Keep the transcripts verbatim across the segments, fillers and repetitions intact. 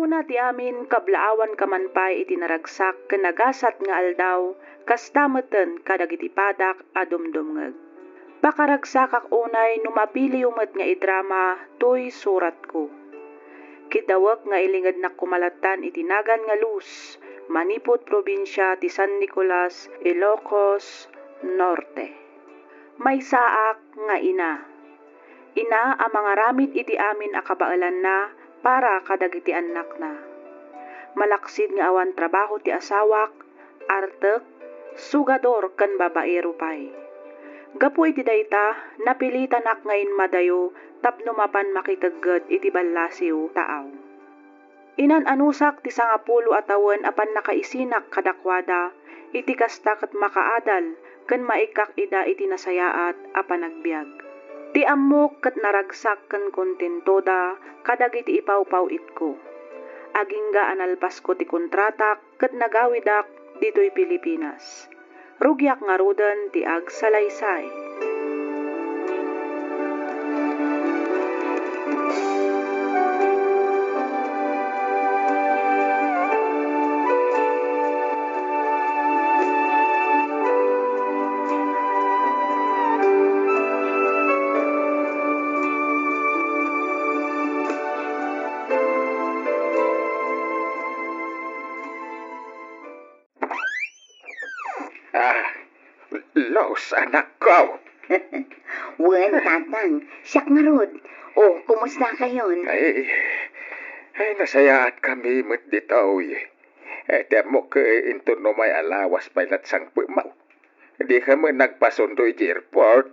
Kuna ti amin, kablaawanka man pay iti naragsak ken nagasat nga aldaw, kasta metten kadagiti padak a dumdumngeg. Pakaragsakak unay no mapiliyo met nga idrama toy suratko. Kiddawek nga ilingednak koma lattan iti nagan nga Luz, manipud probinsia ti San Nicolas, Ilocos Norte. Maysaak nga ina. Ina a mangaramid iti amin a kabaelanna para kadagiti annakna. Malaksid nga awan trabaho ti asawak, artek, sugador ken babaero pay. Gapu iti dayta, napilitanak nga inmadayo tapno mapan makitegged iti ballasiw taaw. Inan-anusak ti sangapulo a tawen a pannakaisinak kadakuada, iti kasta ket makaadal ken maikkak ida iti nasayaat a panagbiag. Ti ammok ket naragsak ken kontentoda kadagiti ipawpaw-itko. Agingga a nalpasko ti kontratak ket nagawidak ditoy Pilipinas. Rugiak ngaruden ti agsalaysay. Ah, Luz, anakko. Wen, Tatang, siak ngarud. O, kumusta kayon? Ay, ay, nasayaat kami met ditoy. Eh, ti ammok, eh, inton umay a lawas pay lat sangpetmo. Dika met nagpasundo iti airport.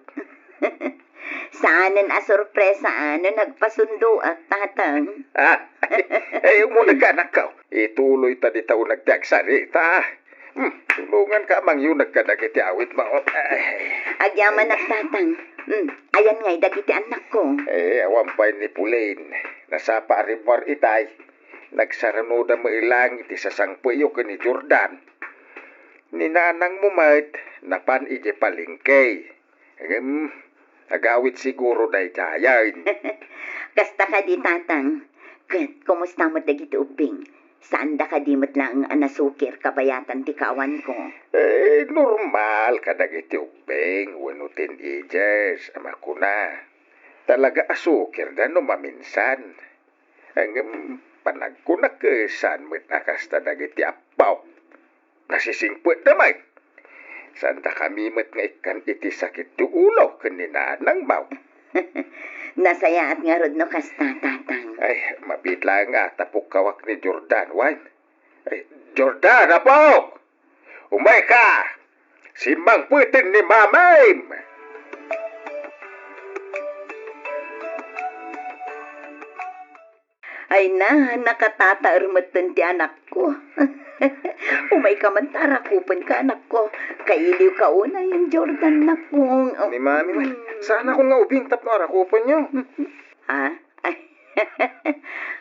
Saanen a sorpresa no nagpasundoak, Tatang. Ah, ay, umunegka, anakko. Ituloyta dita uneg ti agsarita. Hmm, tulonganka a mangyuneg kadagiti awitmo. Ay. Agyamanak, Tatang. Hmm, ayan ngay dagiti annakko. Eh, awan pay ni Pauline. Nasapa a rimmuar itay. Nagsarunoda met lang iti sasangpetyo ken ni Jordan. Ni nanangmo met, napan idiay palengke. Ngem, agawid siguro daydiayen. Kasta kadi, Tatang. Ket, kumusta met dagiti ubbing? Saanda kadi met laeng a nasukir kabayatan ti kaawanko? Eh, normal kadagiti ubbing wenno teenagers a makuna. Talaga a sukirda no maminsan. Ngem, panagkunak, saan met a kasta dagiti appo. Nasisingpetda met. Saandakami met nga ikkan iti sakit ti ulo ken ni nanangmo. Nasayaat ngarud no kasta, Tatang. Ay, mabiit laeng a ta pukkawak ni Jordan, wen. Ay, Jordan, apok! Umayka! Simmangpeten ni mamim! Ay na, nakatataer metten ti anakko. Umayka man ta arakupenka, anakko. Kailiwka unay, Jordan, nakong. Ni Mami, man, saanakon nga ubing tapno arakupenyo. Ha? Ay,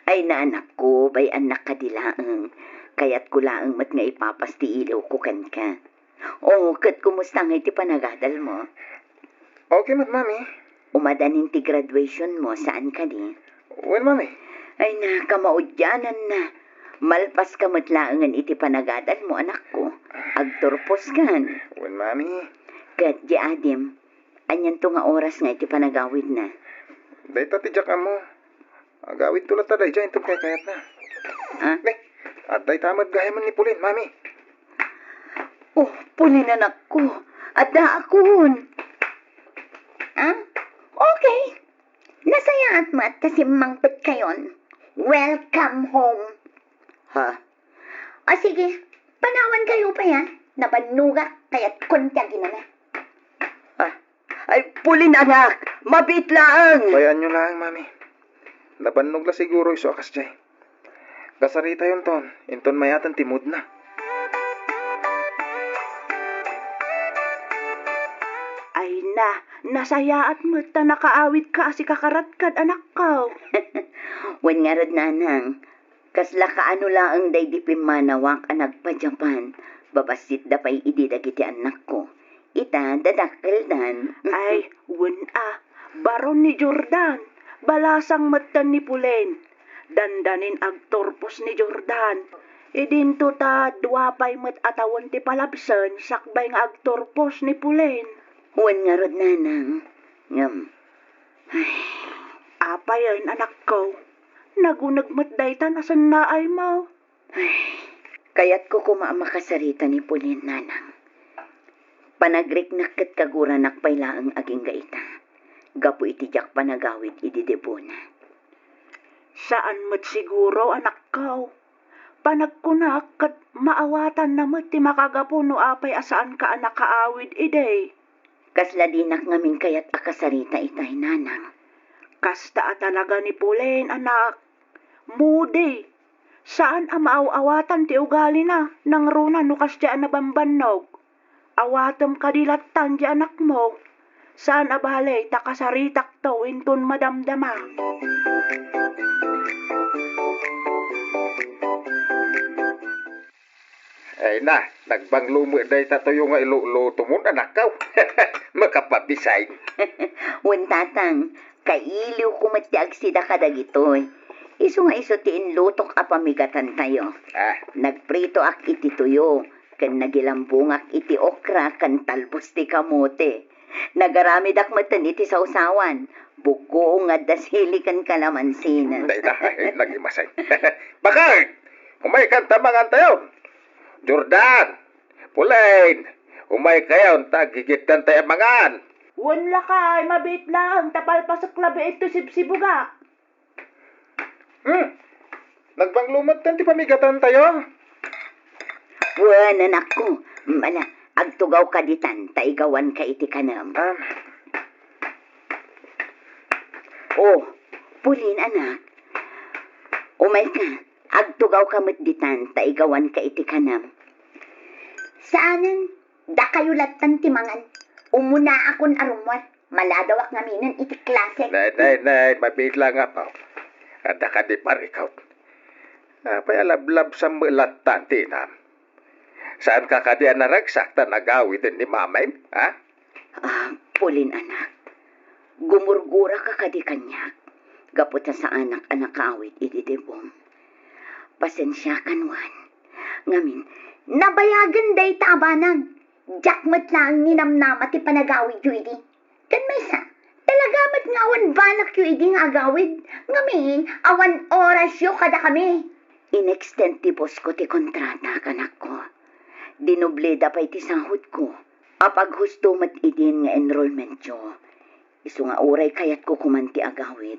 ay na, anakko, bay-annak kadi laeng. Kayatko laeng met nga ipapas ti iliwko kenka. O, ket kumusta ngay ti panagadalmo? Okay met, Mami. Umadanin ti graduationmo, saan kadi? Wen, Mami. Ay na, kamaudiananna. Malpaska met laengen iti panagadalmo, anakko. Agturposkan. Wen, Mami. Ket di adim, anianto nga oras nga iti panagawidna? Dayta ti diak ammo. Agawidto latta daydiay inton kaykayatna. Ah? Ne, adda ita met gayamen ni Pauline, Mami. Oh, Pauline, anakko. Addaakon. Ah? Okay. Nasayaat met ta simmangpetkayon. Welcome home. Ha? O sige, panawankayo pay, ah. Nabannogak, kayatkon ti aginana. Ah, ay, Pauline, anak! Mabiit laeng! Bay-anyo laeng, Mami. Nabannog la siguro isu a kasdiay. Kasaritayonton, inton mayaten ti moodna. Ay na, nasayaat met ta nakaawidka a sikakaradkad, anakko. Wen ngarud, nanang, kasla kaano laeng daydi pimmanawak a nagpa-Japan, babassitda pay idi dagiti annakko. Ita, dadakkeldan. Ay, wen a, baron ni Jordan, balasang metten ni Pauline. Dandanin agturpos ni Jordan. Idinto ta dua pay met a tawen ti palabsen sakbay nga agturpos ni Pauline. Wen ngarud, nanang. Ngem, ay, apayen, anakko? Naguneg met dayta a sennaaymo. Ay, kayatko koma a makasarita ni Pauline, nanang. Panagriknak ket kaguranak pay laeng agingga ita, gapu iti diak panagawid idi debona. Saan met siguro, anakko. Panagkunak ket maawatanna met ti makagapu no apay a saanka a nakaawid idi. Kasla dinak ngamin kayat a kasarita itay, nanang. Kasta a talaga ni Pauline, anak. Moody. Saan a maaw-awatan ti ugalina, nangruna no kasdiay a nabambannog. Awatem kadi lattan ti anakmo. Saan a bale ta kasaritakto inton madamdama. Ay na, nagbanglo met dayta tuyo nga ilulutomon, anakko. Makapabisay. Wen, tatang, kailiwko met ti agsida kadagitoy. Isu nga isu ti inlutok a pamigatantayo. Ah. Nagpritoak iti tuyo, ken nagilambongak iti okra ken talbos ti kamote. Nagaramidak metten iti sawsawan, buggoong nga adda sili ken kalamansi. Dayta, ay, nagimasay. Bakit? Umaykan ta mangantayo. Jordan, Pauline, umaykayon ta aggigitdantayo a mangan. Wen lakay, mabiit laeng ta palpasek labi iti sibsibugak. Hmm. Nagbanglo metten ti pamigatantayo. Wen, anakko. Mala, agtugawka ditan ta igawanka iti kanem. Ah. Oh, Pauline, anak. Umayka, agtugawka met ditan ta igawanka iti kanem. Saanen, dakayo lattan ti mangan. Umunaakon a rummuar. Maladawak ngaminen iti klase. Nay, nay, nay, mabiit laeng, apo. Adda kadi parikut. Apay a lablabsam met lattan ti inam? Saanka kadi a naragsak ta nagawiden ni mamam, ha? Ah, Pauline, anak. Gumurguraka kadi kaniak, gapu ta saanak a nakaawid idi debom. Pasensiakan, wen. Ngamin, nabayagen dayta a banag. Diak met laeng ninamnama ti panagawidyo idi. Ken maysa, talaga met nga awan banakyo idi nga agawid, ngamin, awan orasyo kadakami. In-extend ti boss ko ti kontratak, anakko. Dinobleda pay ti sahod ko. Apaghusto met idin nga enrollmentyo. Isu nga uray kayatko koman ti agawid,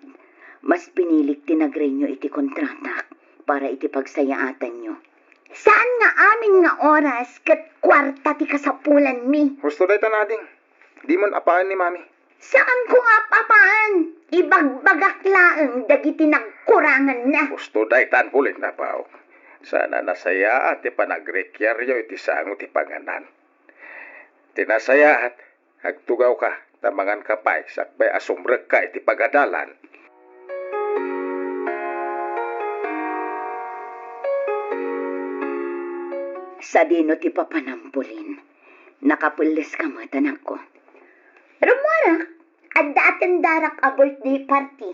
mas pinilik ti nagrenew iti kontratak para iti pagsayaatanyo. Saan nga amin nga oras ket kuarta ti kasapulanmi. Husto dayta, ading. Dimon apaen ni mami. Saanko nga apaen. Ibagbagak laeng dagiti nagkuranganna. Husto daytan, Pauline, apo. Saan a nasayaat ti panagrikiaryo iti sango ti panganan. Ti nasayaat, agtugawka, ta manganka pay sakbay a sumrekka iti pagadalan. Sadino ti papanam, Pauline? Nakapelleska met, anakko. Rummuarak, adda atendarak a birthday party.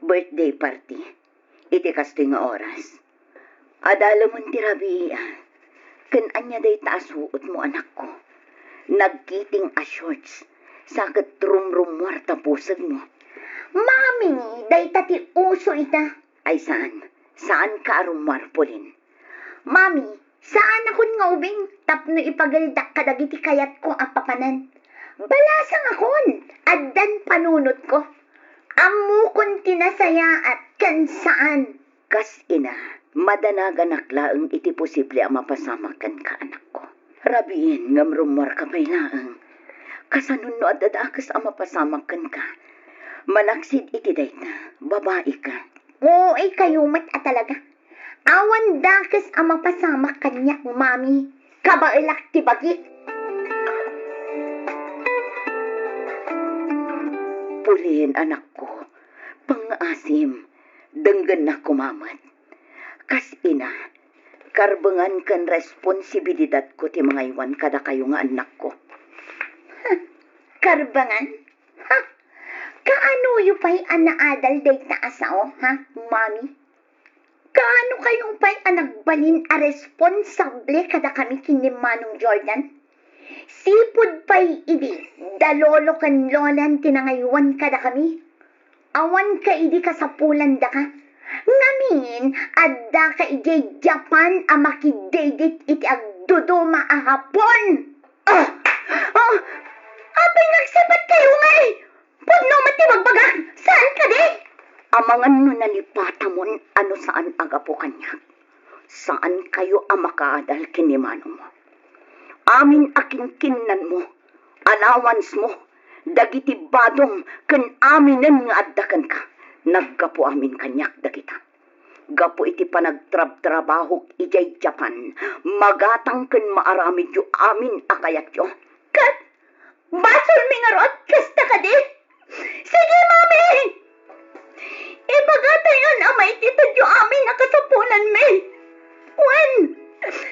Birthday party? Iti kastoy nga oras? Adalemen ti rabii, a. Ken ania dayta a suotmo, anakko? Nagkiting a shorts, sa ket rumrummuar ta pusegmo. Mami, dayta ti uso ita. Ay, saan. Saanka a rummuar, Pauline. Mami, saanakon nga ubing tapno ipageldak kadagiti kayatko a papanen. Balasangakon, addan panunotko. Ammokon ti nasayaat ken saan. Kas ina, madanaganak laeng iti posible a mapasamak kenka, anakko. Rabiin, ngem rummuarka pay laeng. Kasanon no adda dakes a mapasamak kenka? Malaksid iti dayta, babaika. Uy, kayo met a talaga. Awan dakes a mapasamak kaniak, Mami. Kabaelak ti bagik. Pauline, anakko, pangngaasim, denggennak koma met. Kas ina, karbengan ken responsibilidatko ti mangaywan kadakayo nga annakko. Karbengan? Ha! Kaanoyo pay a naadal dayta a sao, ha, Mami? Kaano kayo pay a nagbalin a responsable kadakami ken ni Manong Jordan? Sipud pay idi da lolo ken lolan ti nangaywan kadakami. Awan ka idi kasapulandaka. Ngamin, adda ka idiay Japan a makideydit iti agduduma a Hapon. Ah! Ah! Apay nga agsipat kayo ngay? Pudno met ti bagbagak! Saan kadi? Amangan no nalipatamon a no saan a gapu kaniak, saan kayo a makaadal ken ni manongmo. Amin a kinkinnanmo, allowance mo, dagiti badom ken aminen nga adda kenka, naggapu amin kaniak dagita. Gapu iti panagtrabtrabahok idiay Japan, magatang ken maaramidyo amin a kayatyo. Ket basolmi ngarud, kasta kadi? Sige, Mami! Ibagatayon a maititedyo amin a kasapulanmi. Wen,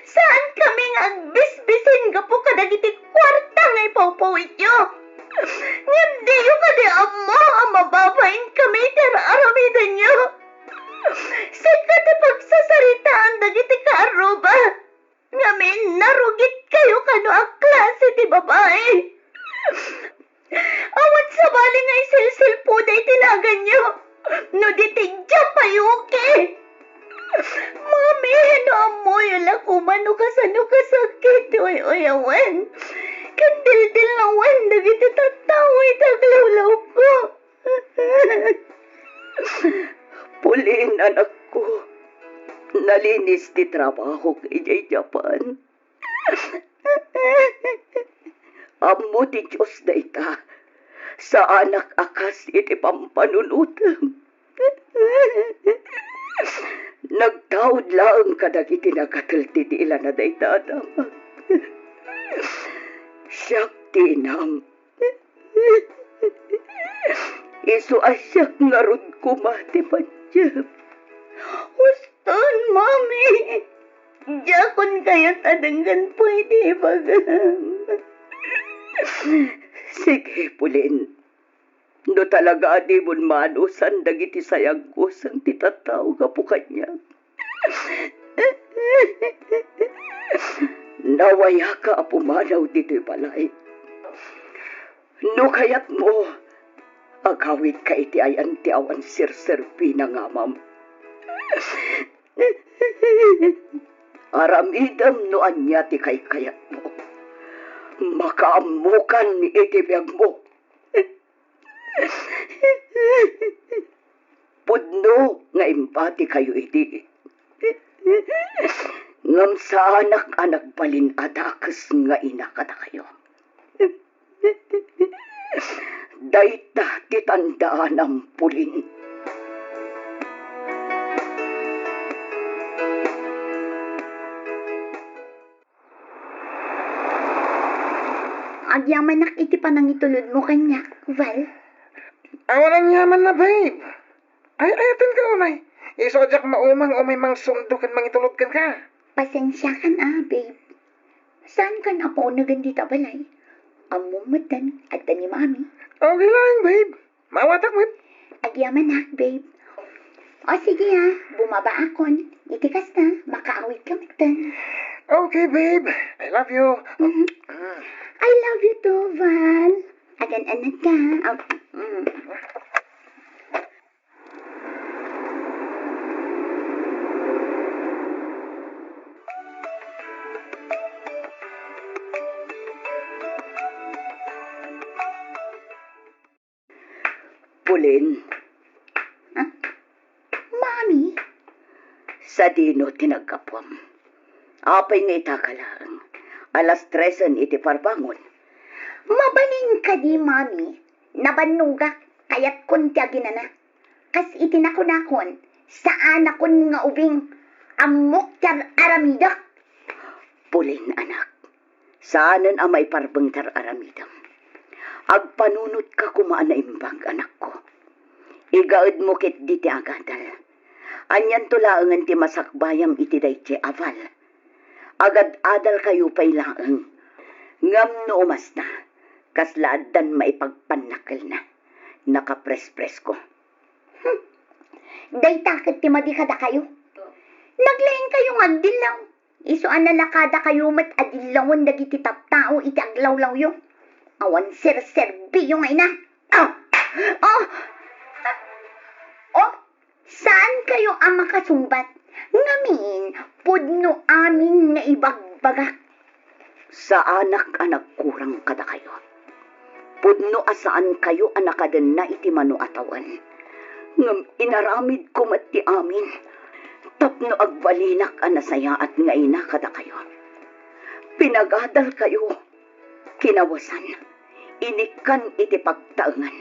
saan kami nga agbisbisin gapu kadagiti kuarta nga ipawpawityo. Ngem diyo kadi ammo a mababain kami iti ar-aramidenyo? Sika ti pagsasaritaan dagiti kaarruba. Ngamin, narugit kayo kano a klase ti babai. Awan sabali nga isilsilpuda iti naganyo. No di ti Japan, okay. Mami, no ammoyo la koma no kasano kasakit ti uy-uyawen ken dildilnawen dagiti tattao iti aglawlawko. Pauline, anakko, nalinis ti trabahok idiay Japan. Ammo ti Dios dayta, saanak a kas iti pampanunotem. Nagtaud laeng kadagiti nagatel ti dila na dayta a damag. Siak ti inam. Isu a siak ngarud koma ti patiem. Huston, Mami! Diakon kayat a denggen pay ti ibagam. Sige, Pauline. No talaga a dimon maanusan dagiti sayangkuseng ti tattao gapu kaniak, nawayaka a pumanaw ditoy balay. No kayatmo, agawidka iti ayan ti awan serserbina nga amam. Aramidem no ania ti kaykayatmo. Makaammokan iti biagmo. Pudno nga impati kayo idi. Ngem saanak a nagbalin a dakes nga ina kadakayo. Dayta ti tandaanam, Pauline. Agyamanak iti panangitulodmo kaniak, Val. Awan aniamanna, babe. Ay, ayatenka unay. Isu a diak mauma nga umay mangsundo ken mangitulod kenka. Pasensiakan a, babe. Saankan a paunegen dita balay? Ammom metten, adda ni Mami. Okay laeng, babe. Maawatak met. Agyamanak, babe. O sige a, bumabaakon. Iti kasta, makaawidka metten. Okay, babe. I love you. Mhm. Mm. I love you too, Val. Agan-anadka. Aw, mm. Pauline. Ah? Mami? Sadino ti naggapuam? Apay nga ita ka laeng? Alas tresen iti parbangon. Mabalin kadi, Mami? Nabannogak, kayatkon ti aginana. Kas iti nakunakon, saanakon nga ubing, ammok ti ar-aramidek. Pauline, anak, saanen a maiparbeng ti ar-aramidem. Agpanunotka koma a naimbag, anakko. Igaedmo ketdi ti agadal. Anianto laengen ti masakbayam iti daytoy a Val? Agad-adalkayo pay laeng. Ngem no umasta, kasla addan maipagpannakkelna. nakaprespresko. Hmm. Dayta ket ti madi kadakayo. Naglaingkayo nga agdillaw. Isu a nalakadakayo met a dillawen dagiti tattao iti aglawlawyo. Awan serserbiyo nga ina. Oh! Oh! Oh! Saankayo a makasungbat. Ngamin, pudno amin nga ibagbagak. Saanak a nagkurang kadakayo. Pudno a saankayo a nakadenna iti mano a tawen. Ngem inaramidko met ti amin tapno agbalinak a nasayaat nga ina kadakayo. Pinagadalkayo. Kinawesan, inikkan iti pagtaengan.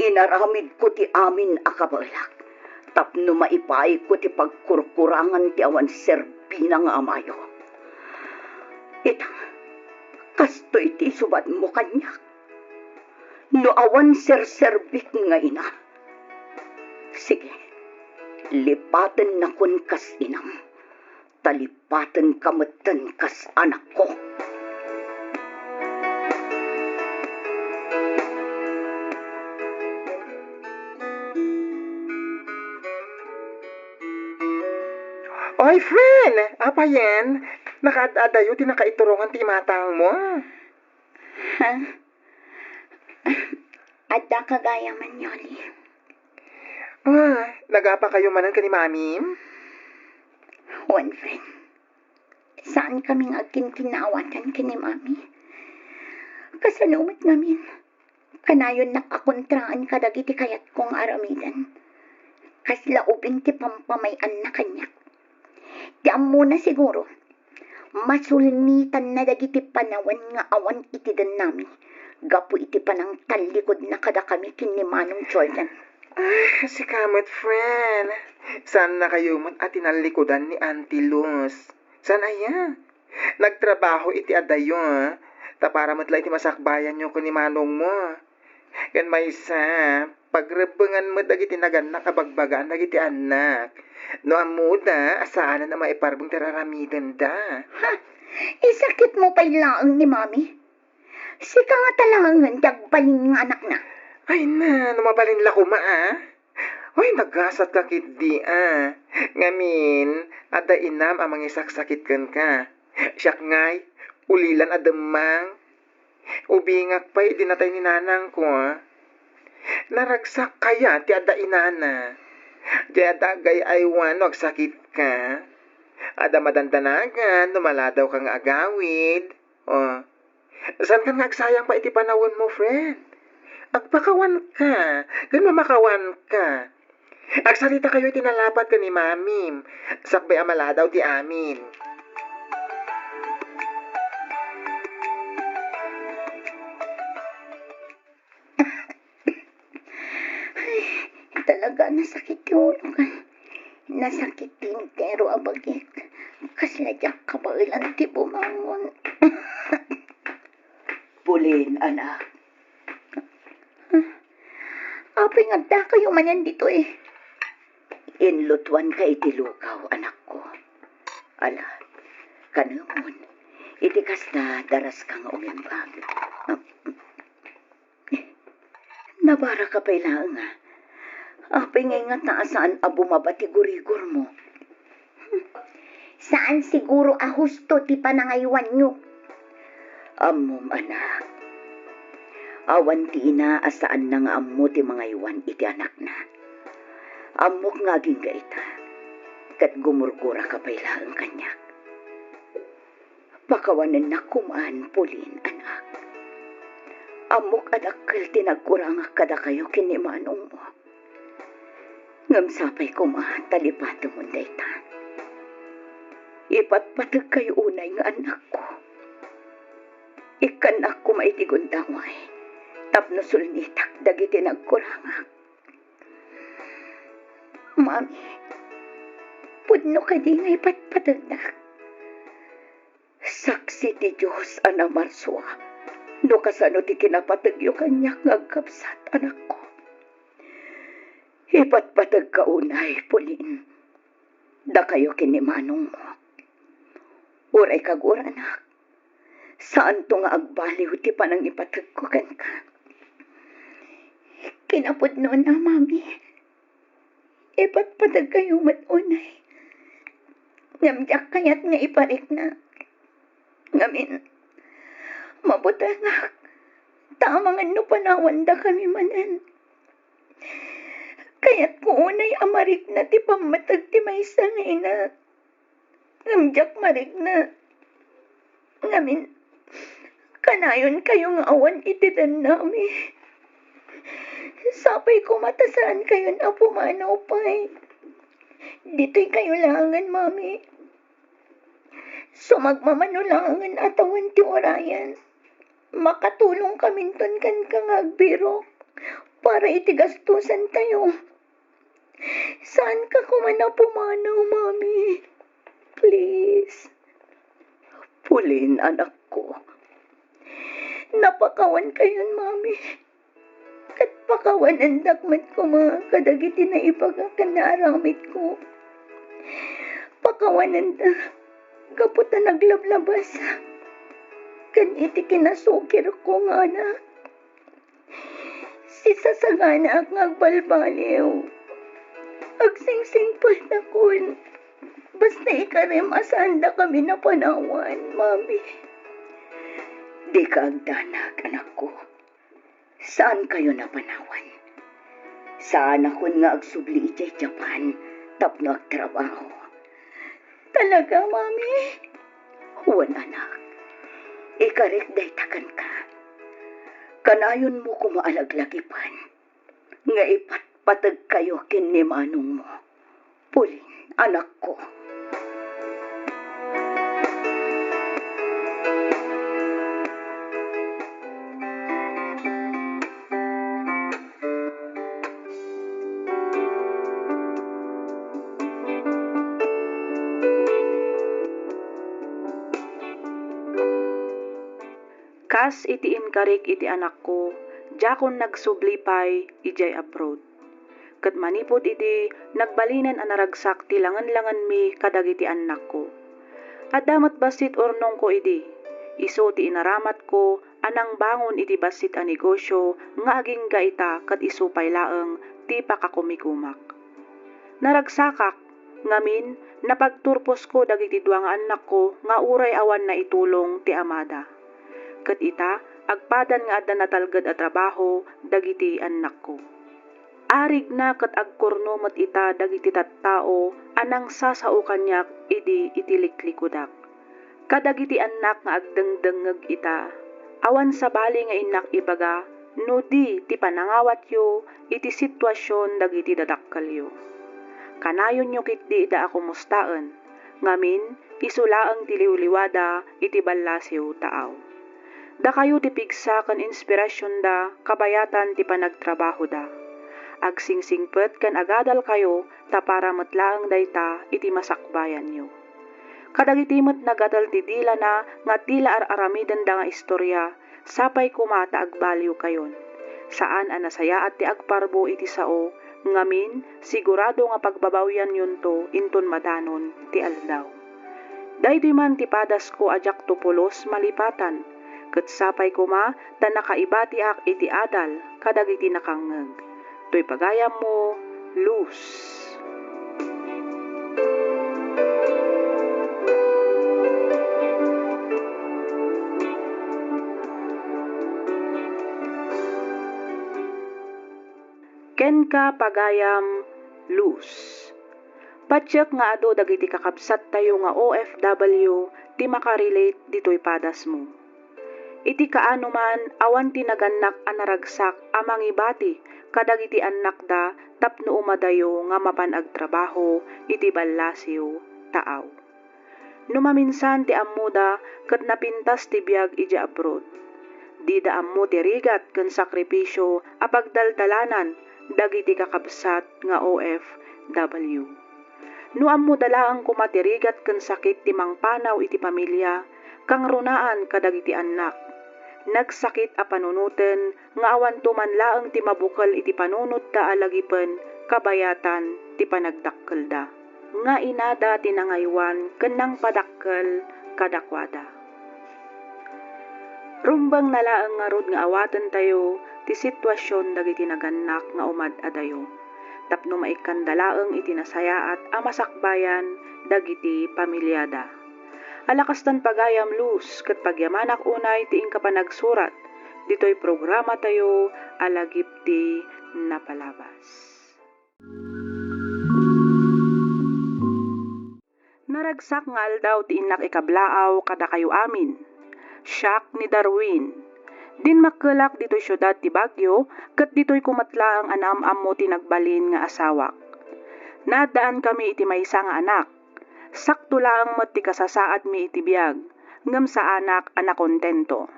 Inaramidko ti amin a kabaelak tapno maipayko ti pagkurkurangan ti awan serbina nga amayo. Ita, kastoy ti isubadmo kaniak. No awan serserbik nga ina, sige, lipatennakon kas inam. Talipatenka metten kas anakko. Oy, friend! Apayen? Nakaad-adayo ti nakaiturongan ti imatangmo. Ha? Adda kagayam, Yoli. Ah, nagapakayo manen ken ni Mamim? Wen, friend. Saankami nga agkinkinnaawatan ken ni Mami. Kasano met ngamin? Kanayonnak a kontraan kadagiti kayatko nga aramiden. Kasla ubing ti pampamay-anna kaniak. Ti ammona siguro, masulnitanna dagiti panawen nga awan iti dennami gapu iti panangtallikodna kadakami ken ni Manong Jordan. Ah, sika met, friend. Saannakayo met a tinallikudan ni Auntie Luz. Saan aya? Nagtrabaho iti adayo, ta para met la iti masakbayanyo ken ni manongmo. Ken maysa, pagrebbengan met dagiti nagannak a bagbagaan dagiti annak. No ammoda a saanen a maiparbeng ti raramidenda. Ha? Isakitmo pay laeng ni Mami? Sika ngata laengen ti agbalin nga anakna. Ay na, no mabalin la koma, a? Ay, nagasatka ketdi, a. Ngamin, adda inam a mangisaksakit kenka. Siak ngay, ulilan a demmang. Ubingak pay idi natay ni nanangko, a. Naragsak kayat ti adda inana. Diay adda agay-aywan no agsakitka. Adda madandanagan no maladawka nga agawid. O, saankan nga agsayang pay iti panawenmo, friend. Agpakawanka, ken mamakawanka. Agsalitakayo iti nalapat ken ni Mamim, sakbay a maladaw ti amin. Ay, talaga, nasakit ti ulok. Nasakit ti entero a bagik. Kasla diak kabaelan ti bumangon. Pauline, anak. Apay nga addakayo manen ditoy? Inlutuanka iti lukaw, anakko. Ala, kanemon, iti kasta, daraska nga umimbag. Nabaraka pay laeng, a. Apay ngay ngata a saan a bumaba ti gurigurmo? Saan siguro a husto ti panangaywanyo. Ammom, anak. Awan ti ina a saanna nga ammo ti mangaywan iti anakna. Ammok nga agingga ita, ket gumurguraka pay laeng kaniak. Pakawanennak koman, Pauline, anak. Ammok a dakkel ti nagkurangak kadakayo ken ni manongmo. Ngem sapay koma ta lipatemon dayta. Ipatpategkayo unay nga annakko. Ikkannak koma iti gundaway tapno sulnitak dagiti nagkurangak. Mami, pudno kadi nga ipatpategnak? Saksi ti Dios a namarsua no kasano ti kinapategyo kaniak nga agkabsat, anakko. Ipatpategka unay, Pauline, dakayo ken ni manongmo. Uray kaguranak, saanto nga agbaliw ti panangipategko kenka. Kinapudnona, Mami. Ipatpateg kayo met unay. Ngem diak kayat nga iparikna. Ngamin, mabutengak. Ta amangan no panawandakami manen. Kayatko unay a marikna ti pammateg ti maysa nga ina. Ngem diak marikna. Ngamin, kanayon kayo nga awan iti dennami. Sapay koma ta saan kayon a pumanaw pay. Ditoy kayo laengen, Mami. Sumagmamano laengen a tawen ti urayan. Makatulong kaminton kenka nga agbirok para iti gastusan tayo. Saan ka koma a pumanaw, Mami? Please. Pauline, anakko. Napakawan kayon, Mami. Ket pakawanendak met koma kadagiti naibaga ken naaramidko. Pakawanendak gapu ta naglablabas ken iti kinasukirko nga anak. Sisasaganaak nga agbalbaliw. Agsingsingsingpetakon. Basta ikarem a saandakami a panawan, Mami. Dika agdanag, anakko. Saan kayo a panawan. Saanakon nga agsubli idiay Japan tapno agtrabaho. Talaga, Mami? Wen, anak. Ikarek dayta kenka. Kanayonmo koma a laglagipen nga ipatpateg kayo ken ni manongmo. Pauline, anakko. Kas iti inkarik iti anakko, diakon nagsubli pay idiay abroad. Ket manipud idi, nagbalinen a naragsak ti langenlangenmi kadagiti annakko. Adda met bassit urnongko idi, isu ti inaramatko a nangbangon iti bassit a negosio nga agingga ita ket isu pay laeng ti pakakumikumak. Naragsakak, ngamin, napagturposko dagiti dua nga annakko nga uray awan naitulong ti amada. Ket ita, agpadan nga adda natalged a trabaho dagiti annakko. Arigna ket agkurno met ita dagiti tattao a nangsasao kaniak idi iti liklikudak. Kadagiti annak nga agdengdengngeg ita, awan sabali nga innak ibaga no di ti panangawatyo iti situasion dagiti dadakkelyo. Kanayonyo ketdi ida a kumustaen, ngamin, isu laeng ti liwliwada iti ballasiw taaw. Dakayo ti pigsa ken inspirasionda kabayatan ti panagtrabahoda. Agsingsingpet ken agadalkayo ta para met laeng dayta iti masakbayanyo. Kadagiti met nagatel ti dilana nga dila ar-aramidenda nga istorya, sapay koma ta agbaliwkayon. Saan a nasayaat ti agparbo iti sao, ngamin, sigurado nga pagbabawianyonto inton madanon ti aldaw. Daytoy man ti padasko a diakto pulos malipatan, ket sapay koma ta nakaibatiak iti adal kadagiti nakangngeg. Toy pagayammo, Luz. Kenka, pagayam, Luz. Patiek nga adu dagiti kakabsattayo nga O F W ti makarelate ditoy padasmo. Iti kaano man, awan ti nagannak a naragsak a mangibati kadagiti annakda tapno umadayo nga mapan agtrabaho iti ballasiw taaw. No maminsan ti ammoda ket napintas ti biag idiay abroad. Dida ammo ti rigat ken sakripisio a pagdaldalanan dagiti kakabsat nga O F W. No ammoda laeng koma ti rigat ken sakit ti mangpanaw iti pamilia, kangrunaan kadagiti annak. Nagsakit a panunoten nga awanto man laeng ti mabukel iti panunotta a lagipen kabayatan ti panagdakkelda. Nga inada ti nangaywan ken nangpadakkel kadakuada. Rumbengna laeng ngarud nga awatentayo ti situasion dagiti nagannak nga umad-adayo, tapno maikkanda laeng iti nasayaat a masakbayan dagiti pamiliada. Ala kastan pagayam, Luz, ket pagyamanak unay ti inka panagsurat ditoy programatayo a Lagip ti Napalabas. Naragsak nga aldaw ti innak ikablaaw kadakayo amin. Siak ni Darwin. Dinmakkelak ditoy siudad ti Baguio, ket ditoy ko met laeng a naam-ammo ti nagbalin nga asawak. Naaddaankami iti maysa nga anak. Sakto laeng met ti kasasaadmi iti biag, ngem saanak a nakontento.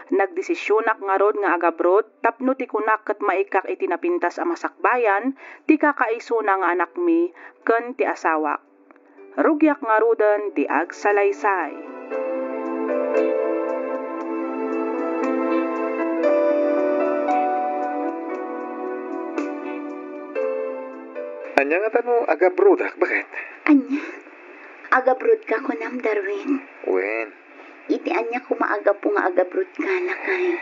Nagdesisionak ngarud nga agabrod tapno ti kunak ket maikkak iti napintas a masakbayan ti kakaisuna nga anakmi ken ti asawak. Rugiak ngaruden ti agsalaysay. Ania ngata no agabrodak, baket? Ania? Agabrodka kunam, Darwin? Wen. Iti ania koma a gapu nga agabrodka, lakay?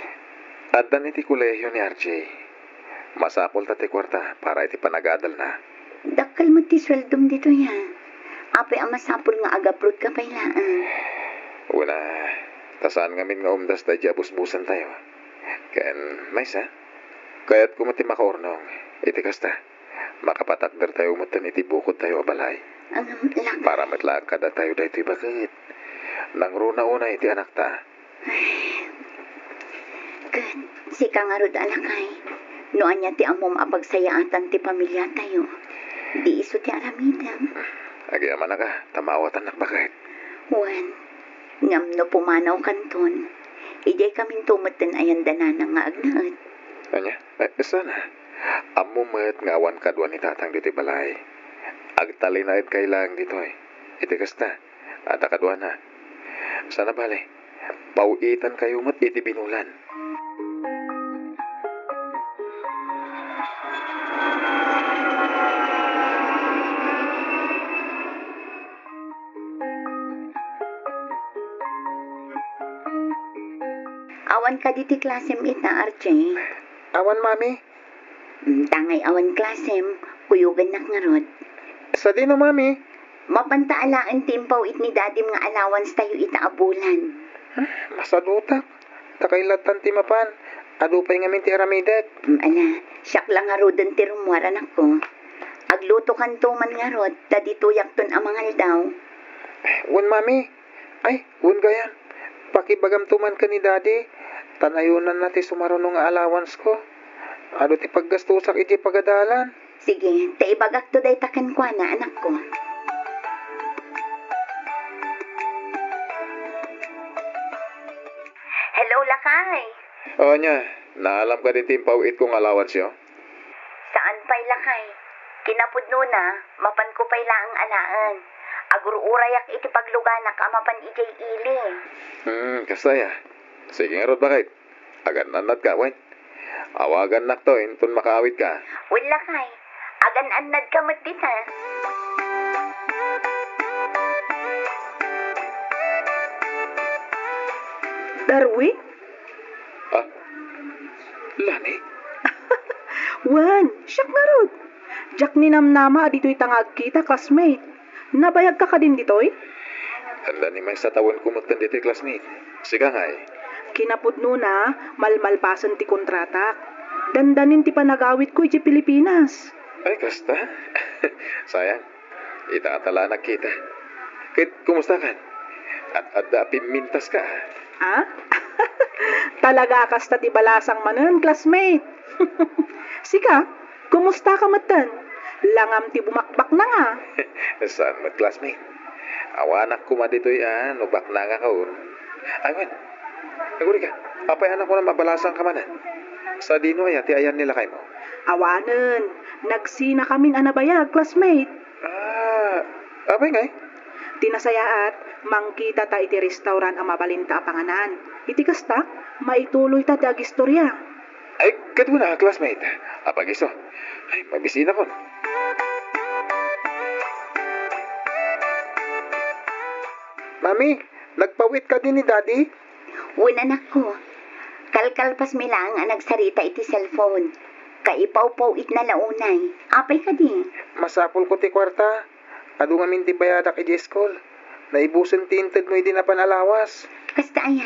Addan iti kolehio ni R J. Masapulta ti kuarta para iti panagadalna. Dakkel met ti sueldom ditoy, a. Apay a masapul nga agabrodka pay laeng? Wen a, ta saan ngamin nga umdas daydi a busbusentayo. Ken maysa, kayatko met ti makaurnong iti kasta. Makapatakdertayo metten iti bukodtayo a balay. Ngem, lak- Para met laeng kadatayo daytoy, baket. Nangruna unay ti anakta. Ket sika ngarud a lakay, no ania ti ammom a pagsayaatan ti pamiliatayo, di isu ti aramidem. Agyamanak a, ta maawatannak, baket. Wen, ngem no pumanawkanton, idiay kaminto metten a yan da nanang nga agnaed. Ania? Eh, saan a? Ammom met nga awan kadua ni tatang ditoy balay. Agtalinaedkay laeng ditoy. Iti kasta, adda kaduana. Saan a bale, paw-itankayo met iti binulan. Awan kadi ti klasem ita, R J? Awan, Mami. Mm, tangay awan klasem, kuyogannak ngarud. Sadino, Mami? Mapanta alaen ti impaw-it ni Dadim nga allowance tayo ita a bulan. Hmm, masadutak. Ta kaylattan ti mapan. Adu pay ngamin ti aramidek. Mm, ala, siak la ngaruden ti rummuar, anakko. Aglutokanto man ngarud, ta ditoyakton a mangaldaw. Wen, Mami. Ay, wen gayam. Pakibagamto man ken ni Daddy. Ta nayonanna ti sumaruno nga allowance ko. Adu ti paggastosak idiay pagadalan. Sige, ta ibagakto dayta kenkuana, anakko. Hello, lakay. O, ania, naalam kadi ti impaw-itko nga allowance-yo? Saan pay, lakay. Kinapudnona, mapanko pay laeng alaen. Agur-urayak iti pagluganak a mapan idiay ili. Hmm, kasta aya. Sige ngarud, baket. Agan-annadka, wen? Awagannakto inton makaawidka. Wen, lakay. Agan-annadka met dita. Darwin? Ah, Lani? Wen, siak ngarud. Diak ninamnama a ditoyta nga agkita, classmate. Nabayagka kadin ditoy? Anda ni maysa tawenko metten ditoy, classmate. Sika ngay? Kinapudnona, malmalpasen ti kontratak. Dandanin ti panagawidko idiay Pilipinas. Ay, kasta? Sayang. Ita a ta la nagkita. Ket kumustakan? Ad-adda a pimmintaska, a? Ha? Talaga a kasta ti balasang manen, classmate. Sika, kumustaka metten? Langam ti bumakbaknang, a? Saan met, classmate? Awanak koma ditoy a no baknangakon. Ay, wen. Agurika, apay a nakunam a balasangka manen? Sadino aya ti ayan ni lakaymo? Awanen, nagsinakamin a nabayag, classmate. Ah, apay ngay? Ti nasayaat, mangkitata iti restaurant a mabalinta a panganan. Iti kasta, maituloyta ti agistoria. Ay, ket wen a, classmate. Apay isu? Ay, mabisinakon. Mami, nagpaw-it kadi ni Daddy? Wen, anakko. Kalkalpasmi laeng a nagsarita iti cellphone. Kaipawpaw-itna la unay. Apay kadi? Masapulko ti kuarta. Adu ngamin ti bayadak idiay school. Naibusen ti intedmo idi napan a lawas. Kasta aya.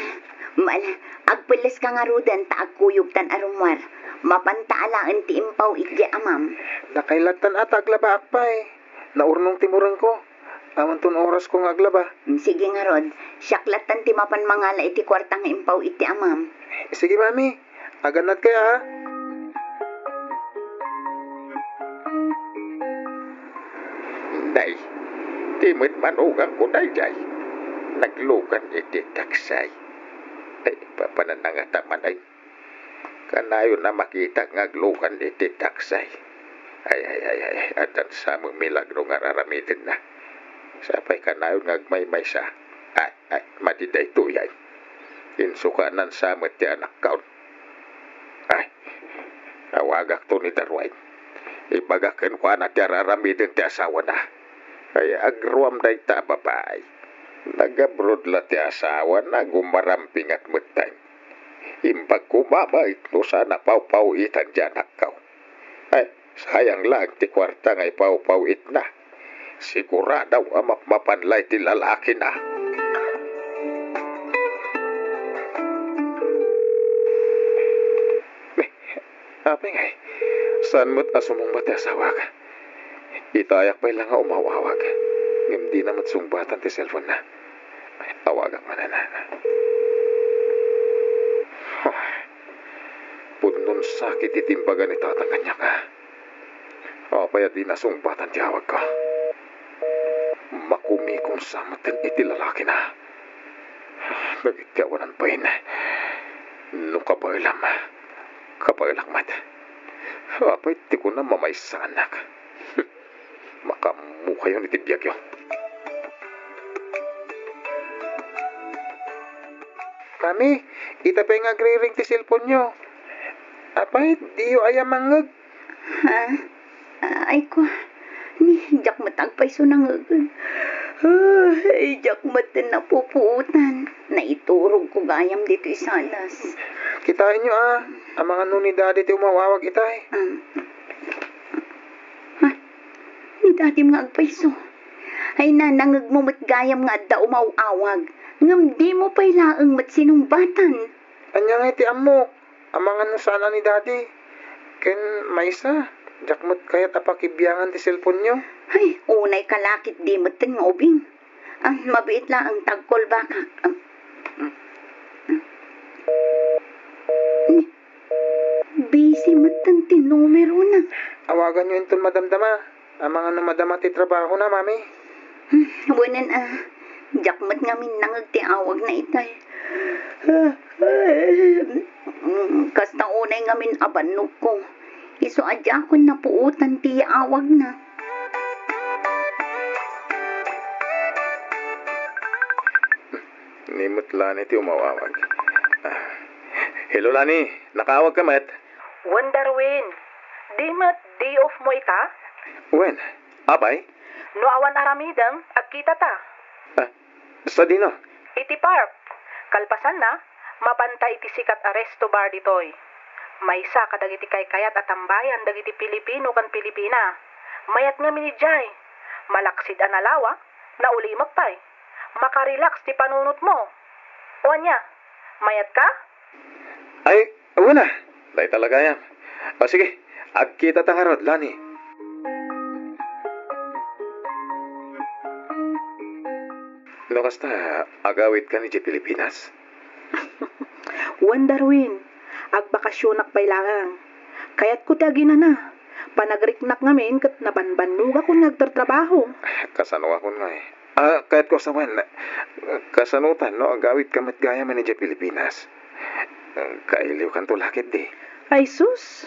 Mala, agpelleska ngaruden ta agkuyogtan a rummuar. Mapanta alaen ti impaw-it diay amam. Dakay lattan a ta aglabaak pay. Naurnong ti murengko. Amanton orasko nga aglaba. Mm, sige ngarud. Siak lattan ti mapan mangala iti kuarta nga impaw-it ti amam. Sige, Mami. Agannadkay, a. Nay, di met manugangko daydiay. Naglugan iti taksay. Ay, papananangata man ay. Kanayon a makita nga aglugan iti taksay. Ay, ay, ay, ay, addan sa met milagro nga ar-aramidenna. Sapay kanayon nga agmaymaysa. Ay, ay, madi daytoy ay. Insukanan sa met ti anakkaon. Ay, awagakto ni Darwin. Ibagak kenkuana ti ar-aramiden ti asawana. Ay, agruam dayta a babai. Nag-abroad la ti asawana, gumarampingat metten. Imbag koma met no saan a pawpaw-itan ti anakko. Ay, sayang laeng ti kuarta nga ipawpaw-itna. Sigurado a mapmapan la iti lalakina. Eh, apay ngay, saan met a sumungbat ti asawak? Itayak pay la nga umaw-awag. Ngem dina met sungbatan ti cellphone-na. Awagak manen. Pudnon sakit iti imbaga ni Tatang kaniak, a. Apay a dina sungbatan ti awagko? Makumikom sa metten iti lalakina. Dagiti awanan bain. No kabaelam, kabaelak met. Apay ti kunam a maissaannak? Makaammokayon iti biagyo. Mami, ita pay nga agriring ti cellphone-yo. Apay, diyo aya mangngeg? Ha? Ay ko, ni, diak met agpayso nangngeg. Ay, diak met napupuotan. Naiturogko gayam ditoy salas. Kitaenyo, a, amangan no ni Daddy ti umaw-awag itay. Ah. Ha? Ni Daddy nga agpayso. Ay, nanangngegmo met gayam nga adda umaw-awag. Ngem dimo pay laeng met sinungbatan. Ania ngay ti ammok? Amangan no saan a ni Daddy. Ken maysa, diak met kayat a pakibiangan ti cellphone-yo. Ay, unay ka la ketdi metten nga ubing. Ah, mabiit laeng ta agkolbakak. Ah, ah, ah. Ni, busy metten ti numerona. Awaganyo inton madamdama. Amangan no madama ti trabahona, Mami? Hmm, wen a, diak met ngamin nangngeg ti awagna itay. Hmm, kasta unay ngamin a bannogko. Isu a diakon napuotan ti awagna. Ni met Lani ti umaw-awag. Ah, hello, Lani. Nakaawag ka met? Wen, Darwin. Di met day off mo ita? Wen, apay? No awan aramidem, agkitata. Ah, sadino? Iti park. Kalpasanna, mapanta iti sikat a resto bar ditoy. Maysa kadagiti kaykayat a tambayan dagiti Pilipino ken Pilipina. Mayat ngamin idiay. Malaksid a nalawa, naulimek pay. Makarelax ti panunotmo. O ania, mayatka? Ay, wen a. Dayta la gayam. O sige, agkitata ngarud, Lani. No kasta, agawidkan idiay Pilipinas? Wen, Darwin, agbakasionak pay laeng. Kayatko ti aginana. Panagriknak ngamin ket nabanbannogakon nga agtartrabaho. Kasanoakon ngay? Ah, kayatko a sawen, kasanotan no agawidka met gayam idiay Pilipinas? Kailiwkanto la ketdi. Ay sus!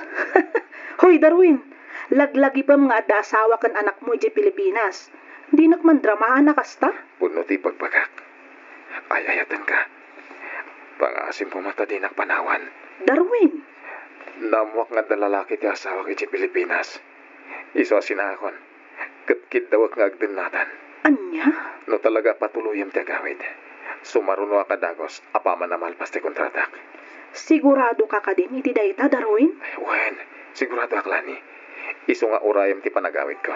Hoy, Darwin, laglagipem nga adda asawa ken anakmo idiay Pilipinas. Dinak mandramaan a kasta? Pudno ti ibagbagak. Ay-ayatenka. Pangaasim koma ta dinak panawan. Darwin! Naammoak nga adda lalaki ti asawak idiay Pilipinas. Isu a sinaakon. Ket kiddawek nga agdennatan. Ania? No talaga a patuloyem ti agawid, sumarunoak a dagus apaman a malpas ti kontratak. Siguradoka kadin iti dayta, Darwin? Wen, siguradoak, Lani. Isu nga urayem ti panagawidko.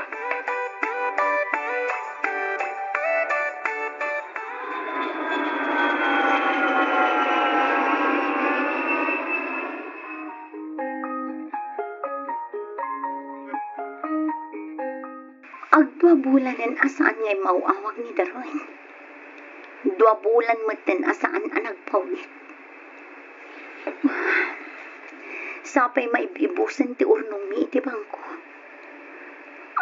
Agdua bulanen a saan nga immaw-awag ni Darwin. Dua bulan metten a saan a nagpaw-it. Sapay maib-ibusen ti urnongmi iti bangko.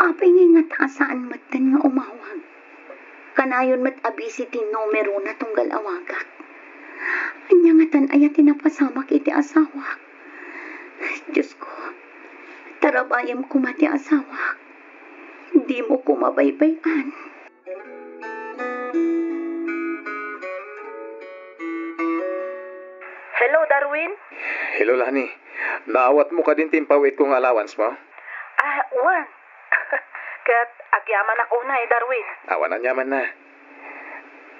Apay nga ingat a saan metten nga umawag? Kanayon met a busy ti numerona tunggal awagak. Ania ngatan aya ti napasamak iti asawak? Diosko, tarabayem koma ti asawak. Dimo koma baybay-an. Hello, Darwin? Hello, Lani. Naawatmo kadin ti impaw-itko nga allowance mo? Ah, wen. Ket agyamanak unay, Darwin. Awan aniamanna.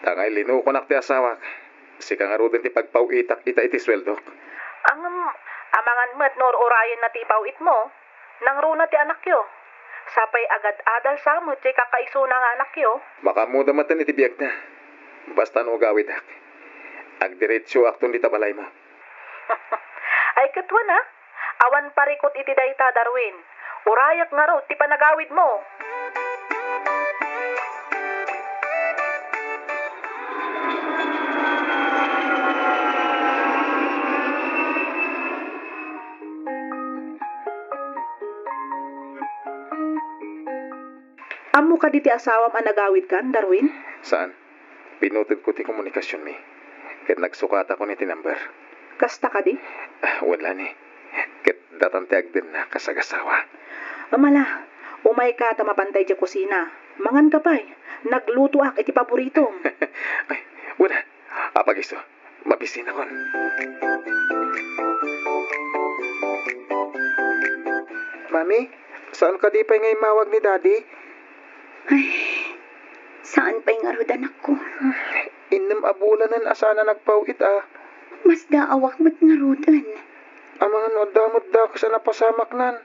Ta nga ilinukonak ti asawak, sika ngaruden ti pagpaw-itak ita iti sueldok. Ngem, amangan met no ur-urayenna ti ipaw-itmo. Nangruna ti anakyo. Sapay agad-adal sa met ti kakaisuna nga anakyo. Makaammoda metten iti biagna. Basta no agawidak, agdiretsoakton dita balaymo. Ay, ket wen, a? Awan parikut iti dayta, Darwin. Urayek ngarud ti panagawidmo. Ammo kadi ti asawam a nagawidkan, Darwin? Saan? Pinutodko ti komunikasionmi, ket nagsukatakon iti number. Kasta kadi? Ah, wen, Lani. Ket datan ti agdenna kas agasawa. Amala, umayka ta mapantay idiay kusina. Manganka pay. Naglutoak iti paboritom. Ay, wen, a, apag-isu. Mabisinakon. Mami, saan kadi pay nga immawag ni Daddy? Ay, saan pay ngarud, anakko? Innem a bulanen a saan a nagpaw-it, a. Masdaawak met ngaruden. Amangan no adda met dakes a napasamaknan.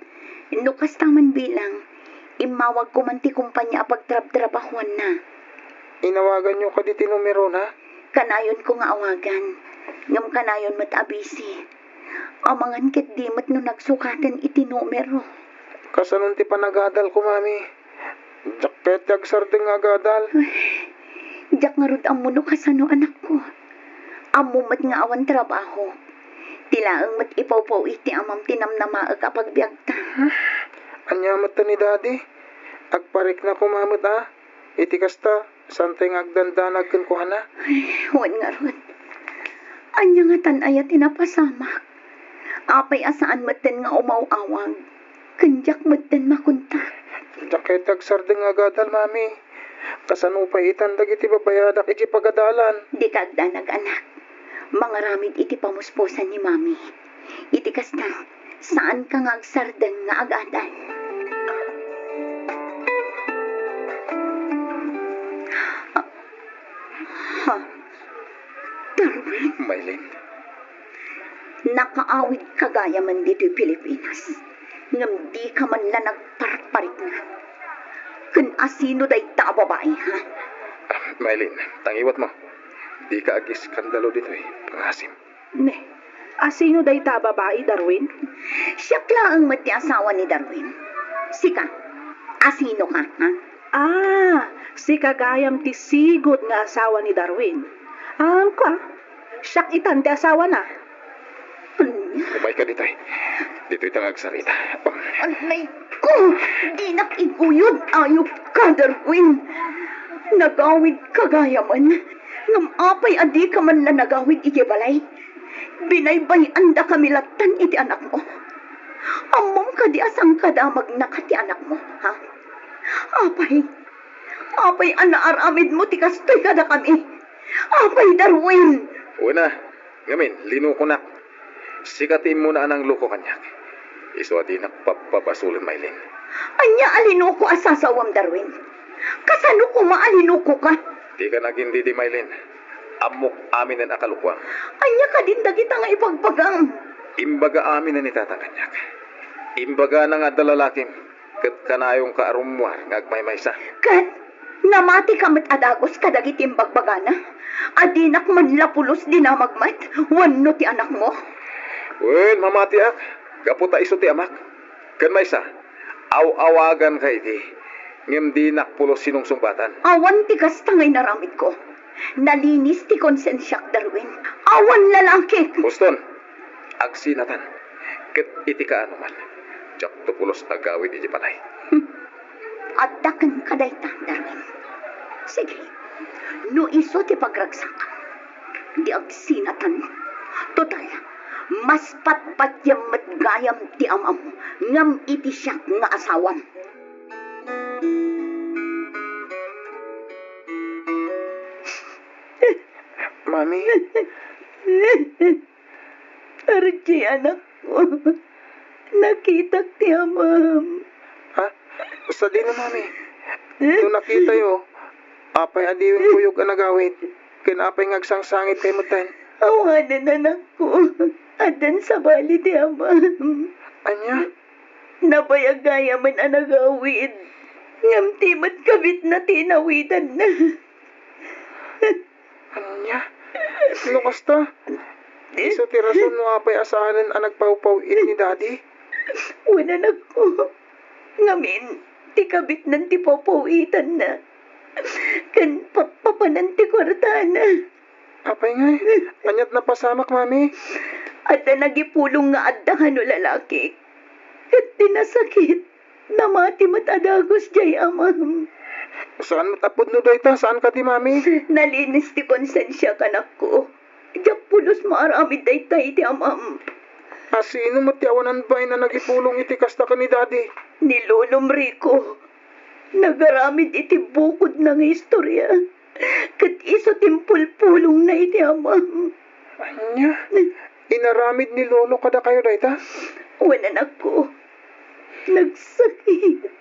No kasta man bilang, immawagko man ti kompania a pagtrabtrabahuanna. Inawaganyo kadi ti numerona? Kanayonko nga awagan, ngem kanayon met a busy. Amangan ket di met no nagsukaten iti numero. Kasanon ti panagadalko, Mami? Diak kayat ti agsardeng nga agadal. Ay, diak ngarud ammo no kasano, anakko. Ammom met nga awan trabaho. Ti laeng met ipawpaw-it ti amam ti namnamaek a pagbiagta. Ania met ni Daddy? Agparikna koma met, a. Iti kasta, saantay nga agdandanag kenkuana. Ay, wen ngarud. Ania ngatan aya ti napasamak? Apay a saan metten nga umaw-awag? Ken diak metten makontak. Diak kayat ti agsardeng nga agadal, Mami. Kasano pay itan dagiti babayadak iti pagadalan? Dika agdanag, anak. Mangaramid iti pamuspusan ni Mami. Iti kasta, saanka nga agsardeng nga agadal. Ha? Darwin? Maylin. Nakaawidka gayamen ditoy Pilipinas, ngem dika man la nagparparikna. Ken asino dayta a babai, ha? Maylin, tangiwatmo. Dika agiskandalo ditoy pangasim. Ne, asino dayta a babai, Darwin? Siak laeng met ti asawa ni Darwin. Sika, asinoka, ha? Ah, sika gayam ti sigud nga asawa ni Darwin. Aamko, a. Siak itan ti asawana. Ania? Umayka ditoy. Ditoy ta nga agsarita. Anay ko! Dinak iguyod, ayupka, Darwin. Nagawidka gayamen. Ngem apay a dika man la nagawid idiay balay? Binaybay-andakami lattan iti anakmo. Ammom kadi a sangkadamagnaka ti anakmo, ha? Apay, apay a naaramidmo ti kastoy kadakami? Apay, Darwin! Wen a, ngamin, linukonak. Sika ti immuna a nangloko kaniak. Isu a dinak pabpabasolen, Maylin. Ania a linoko a sasawem, Darwin? Kasano koma a linokoka? Dika nagindidi, Maylin. Ammok aminen a kalukuam. Ania kadin dagita nga ibagbagam? Imbaga aminen ni Tata kaniak. Imbagana nga adda lalakim, ket kanayonka a rummuar nga agmaymaysa. Ket namatika met a dagus kadagiti imbagbagana? A dinak man la pulos dinamag met wenno ti anakmo? Wen, mamatiak, gapu ta isu ti amak. Ken maysa, aw-awaganka idi, ngem dinak pulos sinungsungbatan. Awan ti kasta nga inaramidko. Nalinis ti konsensiak, Darwin. Awan lalakik. Boston, agsinatan. Ket iti kaanoman, diakto pulos agawid iti balay. Adda kenka dayta, Darwin. Sige, no isu ti pagragsak, di agsinatan. Total, mas patpatiam met gayam ti amam ngem iti siak nga asawam. Mami. Archie, anakko. Nakitak ti amam. Ha? Sadino, Mami? No nakitayo, apay a diwen kuyog a nagawid? Ken apay nga agsangsangitkay metten? Awanen, anakko. Addan sabali ti amam. Ania? Nabayag gayamen a nagawid. Ngem ti met kabitna ti inawidanna. Ania? No kasta, isu ti rason no apay a saanen a nagpawpaw-it ni Daddy? Wen, anakko. Ngamin, ti kabitnan ti pawpaw-itanna. Ken pa-, papanan ti kuartana. Apay ngay, ania't napasamak, Mami? Adda nagipulong nga adda kano lalaki. Ket ti nasakit, namati met a dagus diay amam. Saan met a pudno dayta, saan kadi, Mami? Nalinis ti konsensiak, anakko. Diak pulos maaramid dayta iti amam. A sino met ti awanan bain a nagipulong iti kasta ken ni Daddy? Ni Lolom Rico. Nagaramid iti bukodna nga istorya. Ket isu ti impulpulongna iti amam. Ania? Inaramid ni Lolo kadakayo dayta? Wen, anakko. Nagsakit.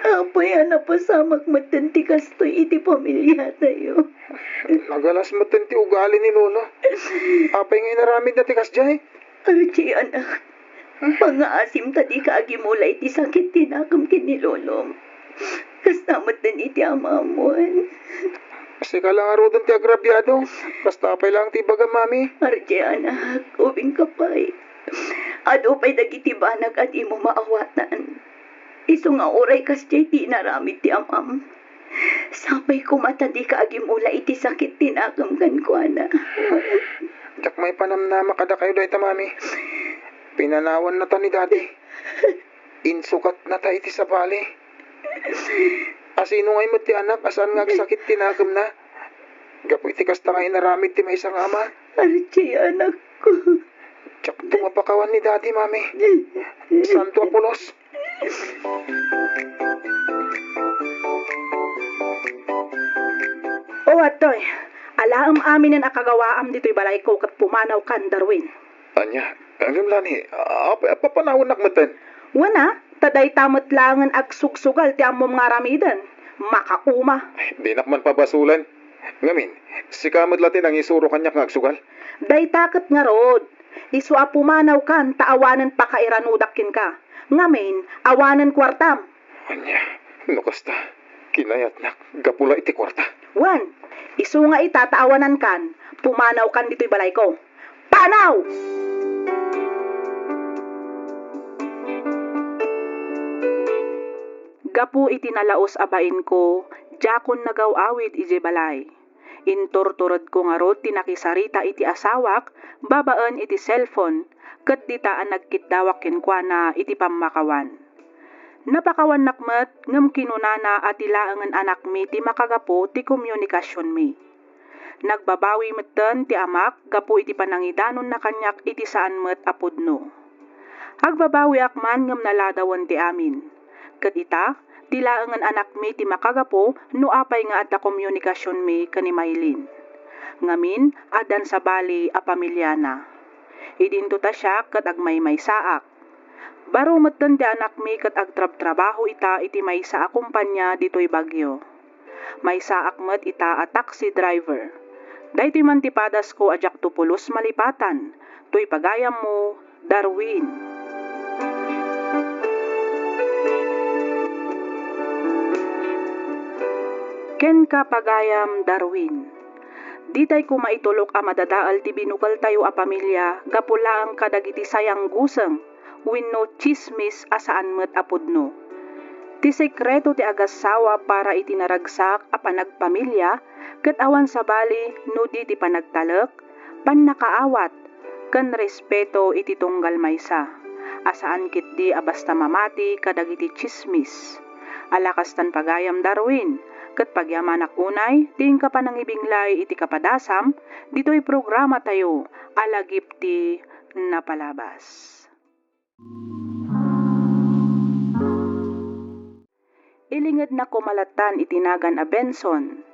Apay a napasamak metten ti kastoy iti pamiliatayo? Nagalas metten ti ugali ni Lolo. Apay nga inaramidna ti kasdiay? Archie, anak, pangngaasim ta dika agimula iti sakit ti nakem ken ni Lolom. Kasta metten iti amam, wen. Sika la ngaruden ti agrabiado. Kasta pay laeng ti ibagam, Mami. Archie, anak, ubingka pay. Adu pay dagiti banag a dimo maawatan. Isu nga uray kasdiay ti inaramid ti amam. Sapay koma ta dika agimula iti sakit ti nakem kenkuana. Diak maipanamnama kadakayo dayta, Mami. Pinanawannata ni Daddy. Insukatnata iti sabali. A sino ngay met ti anak a saan nga agsakit ti nakemna? Gapu iti kasta nga inaramid ti maysa nga ama. Archie, anakko. Diakto mapakawan ni Daddy, Mami. Saanto a pulos. O, adtoy. Alaem aminen a kagawaam ditoy balayko ket pumanawkan, Darwin. Ania? Ngem lani, apay a papanawannak metten? Wen a, ta dayta met laengen agsugsugal ti ammom nga aramiden. Makauma. Ay, dinak man pabasolen. Ngamin, sika met la ti nangisuro kaniak nga agsugal? Dayta ket ngarud, isu a pumanawkan ta awanen pakairanudak kenka. Ngamin, awanen kuartam. Ania, no kasta, kinayatnak gapu la iti kuarta. Wen, isu nga ita ta awanankan, pumanawkan ditoy balayko. Panaw! Gapu iti nalaus a bainko, diakon nagaw-awid idiay balay. Inturturedko ngarud ti nakisarita iti asawak babaen iti cellphone, ket dita a nagkiddawak kenkuana iti pammakawan. Napakawannak met ngem kinunana a ti laengen anakmi ti makagapu ti komunikasionmi. Nagbabawi metten ti amak gapu iti panangidanonna kaniak iti saan met a pudno. Agbabawiak man ngem naladawen ti amin. Ket ita, ti laengen anakmi ti makagapu no apay nga adda komunikasionmi ken ni Maylin. Ngamin, addan sabali a pamiliana. Idinto ta siak ket agmaymaysaak. Baro metten ti anakmi ket agtrabtrabaho ita iti maysa a kompania ditoy Baguio. Maysaak met ita a taxi driver. Daytoy man ti padasko a diakto pulos malipatan, toy pagayammo, Darwin. Kenka, pagayam Darwin. Ditay koma itulok a madadael ti binukeltayo a pamilia gapu laeng kadagiti sayangguseng wenno tsismis a saan met a pudno. Ti sekreto ti agassawa para iti naragsak a panagpamilia ket awan sabali no di ti panagtalek, pannakaawat, ken respeto iti tunggal maysa, a saan ketdi a basta mamati kadagiti tsismis. Ala kastan, pagayam Darwin, ket pagyamanak unay ti inka panangibiglay iti kapadasam ditoy programatayo a Lagip ti Napalabas. Ilingednak koma lattan iti nagan a Benson.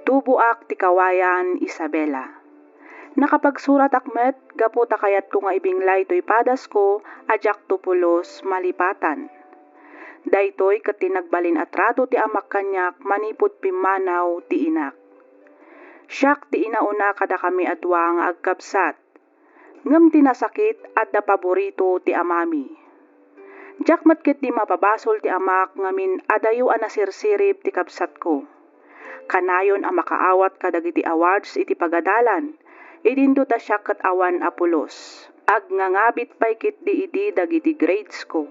Tuboak ti kawayan Isabela. Nakapagsuratak met gapu ta kayatko nga ibinglay toy padasko a diakto pulos malipatan. Daytoy ket ti nagbalin a trato ti amak kaniak manipud pimmanaw ti inak. Siak ti inauna kadakami a dua nga agkabsat. Ngem ti nasakit, adda paborito ti amami. Diak met ketdi mapabasol ti amak ngamin adayo a nasirsirib ti kabsatko. Kanayon a makaawat kadagiti awards iti pagadalan, idinto ta siak ket awan a pulos. Agngangabit pay ketdi idi dagiti gradesko.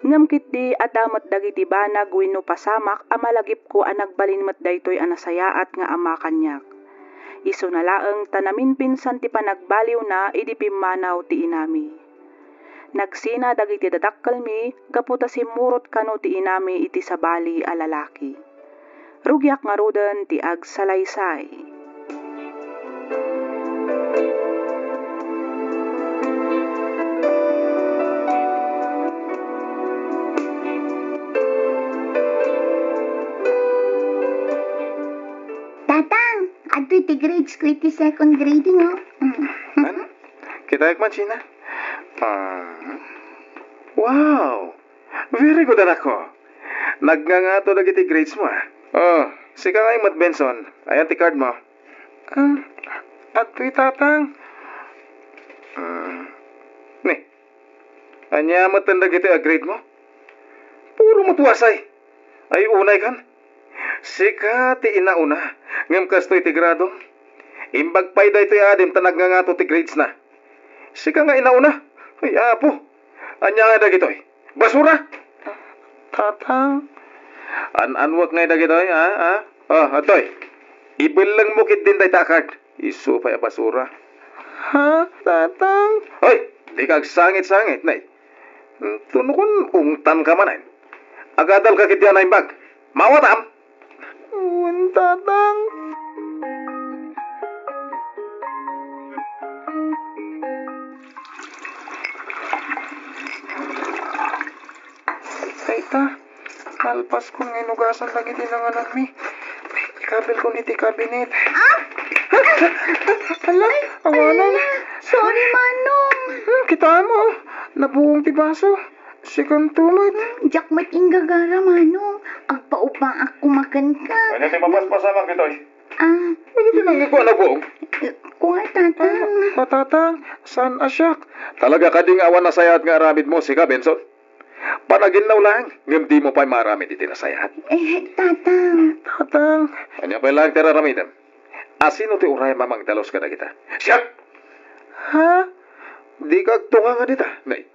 Ngem ketdi, adda met dagiti banag wenno pasamak a malagipko a nagbalin met daytoy a nasayaat nga ama kaniak. Isuna laeng ta naminpinsan ti panagbaliwna idi pimmanaw ti inami. Nagsina dagiti dadakkelmi gapu ta simmurot kano ti inami iti sabali a lalaki. Rugiak ngaruden ti agsalaysay. Tatang, adtoy ti grades ko iti second grading, oh. Mm. Ano? Kitaek man, Gina. Ah, wow! Very good, anakko. Nagngangato dagiti grades mo, ah. Oh, sika ngay met, Benson. Ayan ti card mo. Ah, adtoy, Tatang. Ah, ni, ania met dagiti a grade mo? Puro met wasay. Ay, unay kan. Sika ti inauna, ngem kastoy ti gradom. Imbag pay daytoy adim ta nagngangato ti gradesna. Sika nga inauna? Ay, Apo, ania nga dagitoy? Basura? Tatang. An-anwek ngay dagitoy, ha? Ha? Oh, adtoy. Ibellengmo ketdin dayta a card. Isu pay a basura. Ha, Tatang? Hoy, dika agsangit-sangit, nay. Tuno kun ungtan ka manen. Agadal ka ketdi a naimbag. Mawatam? Wen, Tatang. Dayta, nalpaskon nga inugasan dagiti nangananmi. Ikabilkon iti kabinet. Ah! Hala, awanan. Ala, sorry, Manong. Hmm, kitaem, nabuong ti baso. Sikanto met. Hmm, diak met inggagara, Manong. Agpauppaak koma kenka. Ania ti mapaspasamak ditoy? Ah. Ania ti nangngegko a nabuong? Kua, Tatang. Ah, Tatang, saan a siak? Talaga kadi nga awan nasayaat nga aramidmo, sika, Benson? Panaginnaw laeng, ngem dimo pay maaramid iti nasayaat. Eh, Tatang. Tatang. Ania pay laeng ti ar-aramidem? Asino ti urayem a mangdalus kadagita? Siak! Ha? Dika agtunga nga dita, nay.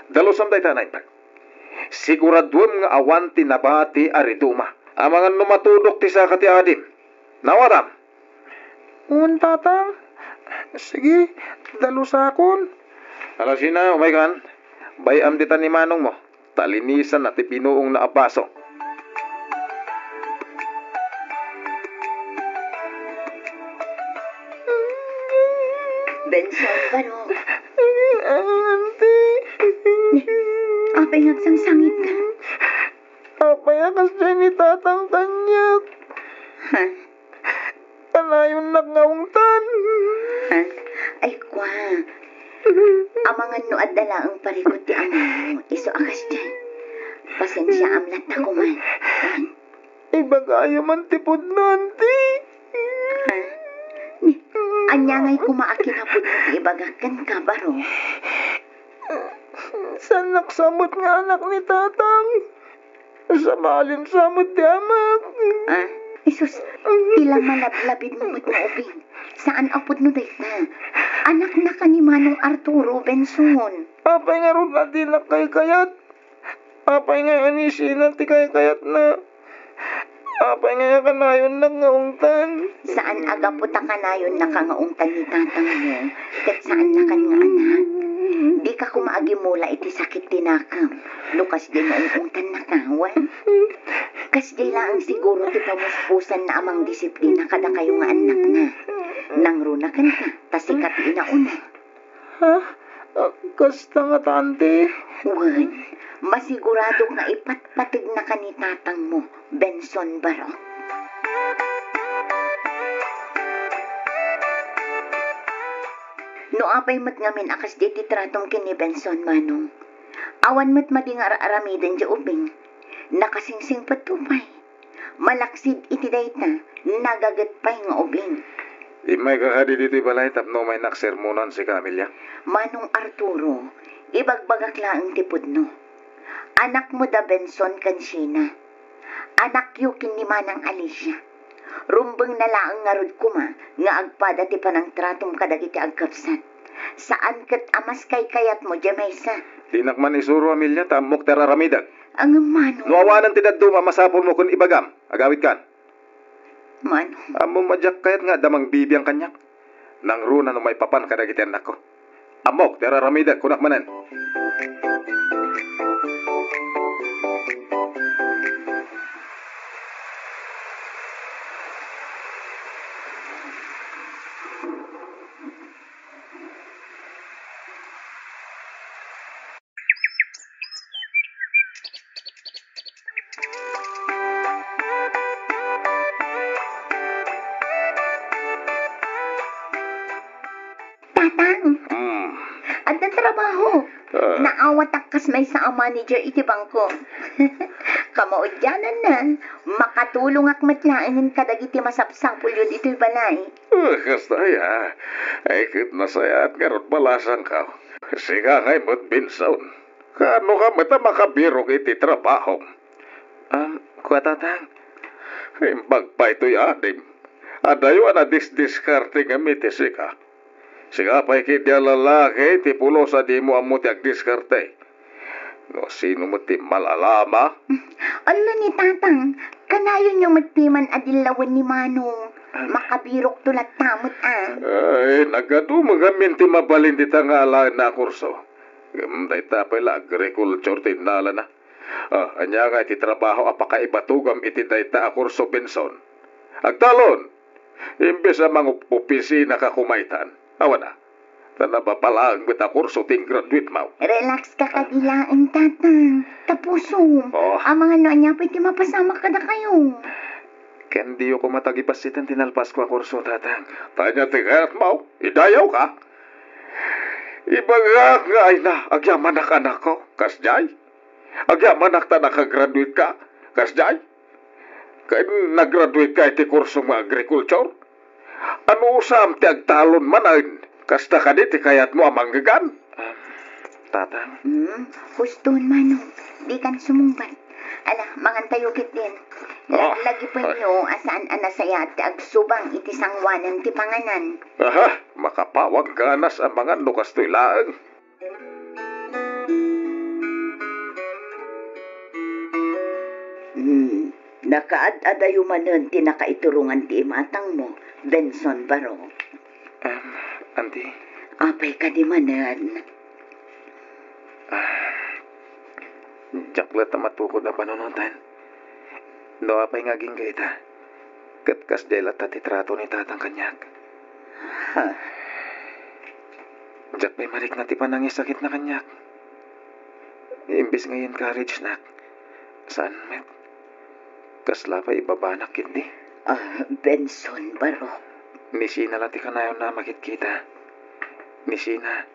Dalusam dayta a naimbag. Siguraduem nga awan ti nabati a riduma. Amangan no matudok ti saka ti adim. Nawatam? Wen, Tatang. Sige, dalusakon. Ala, Gina, umaykan. Bay-am dita ni manongmo. Ta linisanna ti binuongna a baso. Benson, Baro. Auntie. Apay nga agsangsangit ka? Apay a kasdiay ni Tatang kaniak? Ha? Kanayonnak nga ungtan. Ha? Ay, kua. Amangan no adda laeng parikut ti amamo, isu a kasdiay. Pasensiaam latta koman. Ibagayo man ti pudno, Auntie. Ha? Ania ngay koma a kinapudno ti ibagak kenka, Baro? Saannak sa met nga anak ni Tatang. Sabali sa met ti amak. Ah, Jesus, ti la malablabidmo met nga ubing. Saan a pudno dayta. Anaknaka ni Manong Arturo, Benson. Apay ngarud a dinak kaykayat? Apay ngay a ni Sheena ti kaykayatna? Apay ngay a kanayonnak nga ungtan? Saan a gapu ta kanayonnaka nga ungtan ni tatangmo, ket saannakan nga anak. Dika koma agimula iti sakit ti nakem, no kasdiay nga ung-ungtannaka, wen? Kasdiay laeng siguro ti pamuspusanna a mangdisiplina kadakayo nga annakna. Nangruna kenka, ta sika ti inauna. Ha? Ah, kasta ngata, Auntie? Wen, masiguradok nga ipatpategnaka ni tatangmo, Benson Baro. No apay met ngamin a kasdiay ti tratom ken ni Benson, Manong, awan met madi nga ar-aramiden diay ubing. Nakasingsingpetto pay. Malaksid iti dayta, nagaget pay nga ubing. Immayka kadi ditoy balay tapno umaynak sermonan sika, Amelia? Manong Arturo, ibagbagak laeng ti pudno. Anakmo da Benson ken Sheena. Anakyo ken ni Manang Alicia. Rumbengna laeng ngarud koma nga agpada ti panangtratom kadagiti agkabsat. Saan ket a mas kaykayatmo diay maysa. Dinak man isuro, Amelia, ta ammok ti ar-aramidek. Ngem, Manong. No awanen ti dadduma, masapulmo ken ibagam. Agawidkan. Manong. Ammom a diak kayat nga adda mangbibiang kaniak. Nangruna no maipapan kadagiti annakko. Ammok ti ar-aramidek, kunak manen. Tatang! Hmm. Addan trabaho. Ah. Naawatak kas maysa a manager iti bangko. Kamaudiananna, makatulongak met laengen kadagiti masapsapulyo ditoy balay. Ah, kasta aya. Ay, ket nasayaat ngarud balasangko. Sika ngay met, Benson. Kaanoka met a makabirok iti trabahom? Am, kua, Tatang. Imbag pay toy adim. Adayo a nadisdiskarte ngem iti sika. Sika pay ketdi a lalaki ti pulos a dimo ammo ti agdiskarte. No sino met ti malalama? Ala ni Tatang, kanayonyo met ti man a dillawen ni Manong. Makabirokto latta met, a. Ay, nagadu met ngamin ti mabalin dita nga alaenna a kurso. Ngem dayta pay la agriculture ti innalana. Ah, ania nga iti trabaho a pakaibatugam iti dayta a kurso, Benson? Agtalon! Imbes a mangopisinaka koma itan. Awan a. Ta nababa laeng met a kurso ti ingraduate-mo. Relax ka kadi laeng, Tatang. Tapusom. Oh. Amangan no ania pay ti mapasamak kadakayo. Ken diyo koma tagibassiten ti nalpasko a kurso, Tatang. Ta ania ti kayatmo? Idayawka? Ibagak nga ay na, agyamanak, anakko. Kasdiay? Agyamanak ta nakagraduate ka? Kasdiay? Ken nagraduate ka iti kurso nga agriculture? Anusam ti agtalon manen? Kasta kadi ti kayatmo a manggegan? Ah, Tatang. Hmm, huston, Manong. Dikan sumungbat. Ala, mangantayo ketdin. Ah. Laglagipenyo a saan a nasayaat ti agsubang iti sangoanan ti panganan. Aha, makapawag ganas a mangan no kastoy laeng. Hmm, nakaad-adayo manen ti nakaiturongan ti imatangmo, Benson Baro. Em, Auntie. Apay kadi manen? Ah, diak latta matukod a panunoten. No apay nga agingga ita, ket kasdiay latta ti trato ni Tatang kaniak. Ha? Diak pay marikna ti panangisakitna kaniak. Imbes nga i-encourage-nak, saan met. Kasla pay ibabanak ketdi. Ah, Benson Baro. Ni Sheena la ti kanayonna a makitkita. Ni Sheena,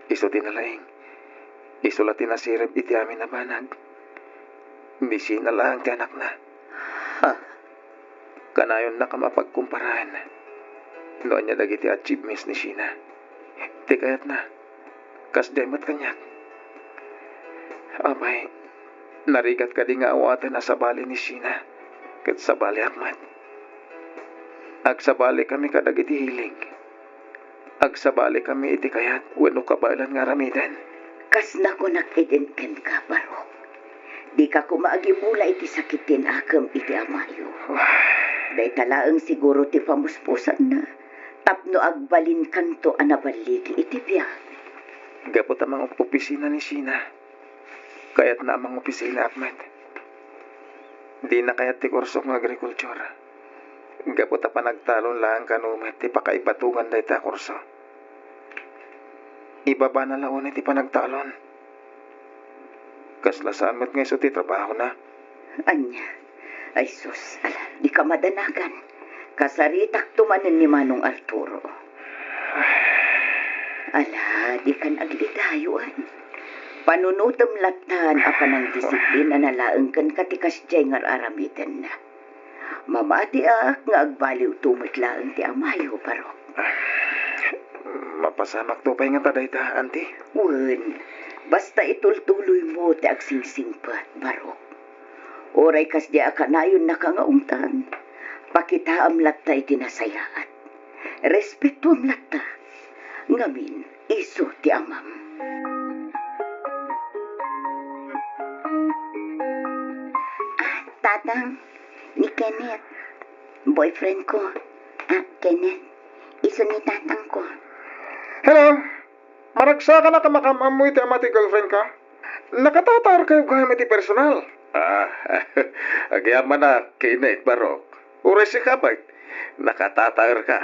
isu ti nalaing. Isu la ti nasirib iti amin a banag. Ni Sheena laeng ti anakna. Ha? Kanayonnak a mapagkumparaen. no ania dagiti achievements ni Sheena. Ti kayatna, kasdiay met kaniak. Apay, narigat kadi nga awaten a sabali ni Sheena ket sabaliak met? Agsabalikami kadagiti hilig. Agsabalikami iti kayat wenno kabaelan nga aramiden. Kas nakunak idin kenka, Barok. Dika koma agimula iti sakit ti nakem iti amayo. Dayta laeng siguro ti pamuspusanna tapno agbalinkanto a naballigi iti biag. Gapu ta mangopisina ni Sheena, kayatna a mangopisinaak met. Dina kayat ti kursok nga agrikultura. Gapu ta panagtalon laeng kano met ti pakaibatongan dayta a kurso. Ibabana la unay ti panagtalon. Kasla saan met nga isu ti trabahona. Ania? Ay sus, ala, dika madanagan. Kasaritakto manen ni Manong Arturo. Ala, dikan agdidayuan. Panunotem lattan a panangdisiplina laeng kenka ti kasdiay nga ar-aramidenna. Mamatiak nga agbaliwto met laeng ti amayo, Barok. Mapasamakto pay ngata dayta, Auntie? Wen, basta itultuloymo ti agsingsingpet, Barok. Uray kasdiay a kanayonnaka nga ungtan, pakitaem latta iti nasayaat. Respetuem latta. Ngamin, isu ti amam. Ah, Tatang, ni Kenneth. Boyfriend ko. Ah, Kenneth. Isu ni tatang ko. Hello! Maragsakanak a makaam-ammo iti ama ti girlfriend ka? Nakatataerkayo gayam iti personal. Ah, agyamanak, Kenneth, Barok. Uray sika met, nakatataerka.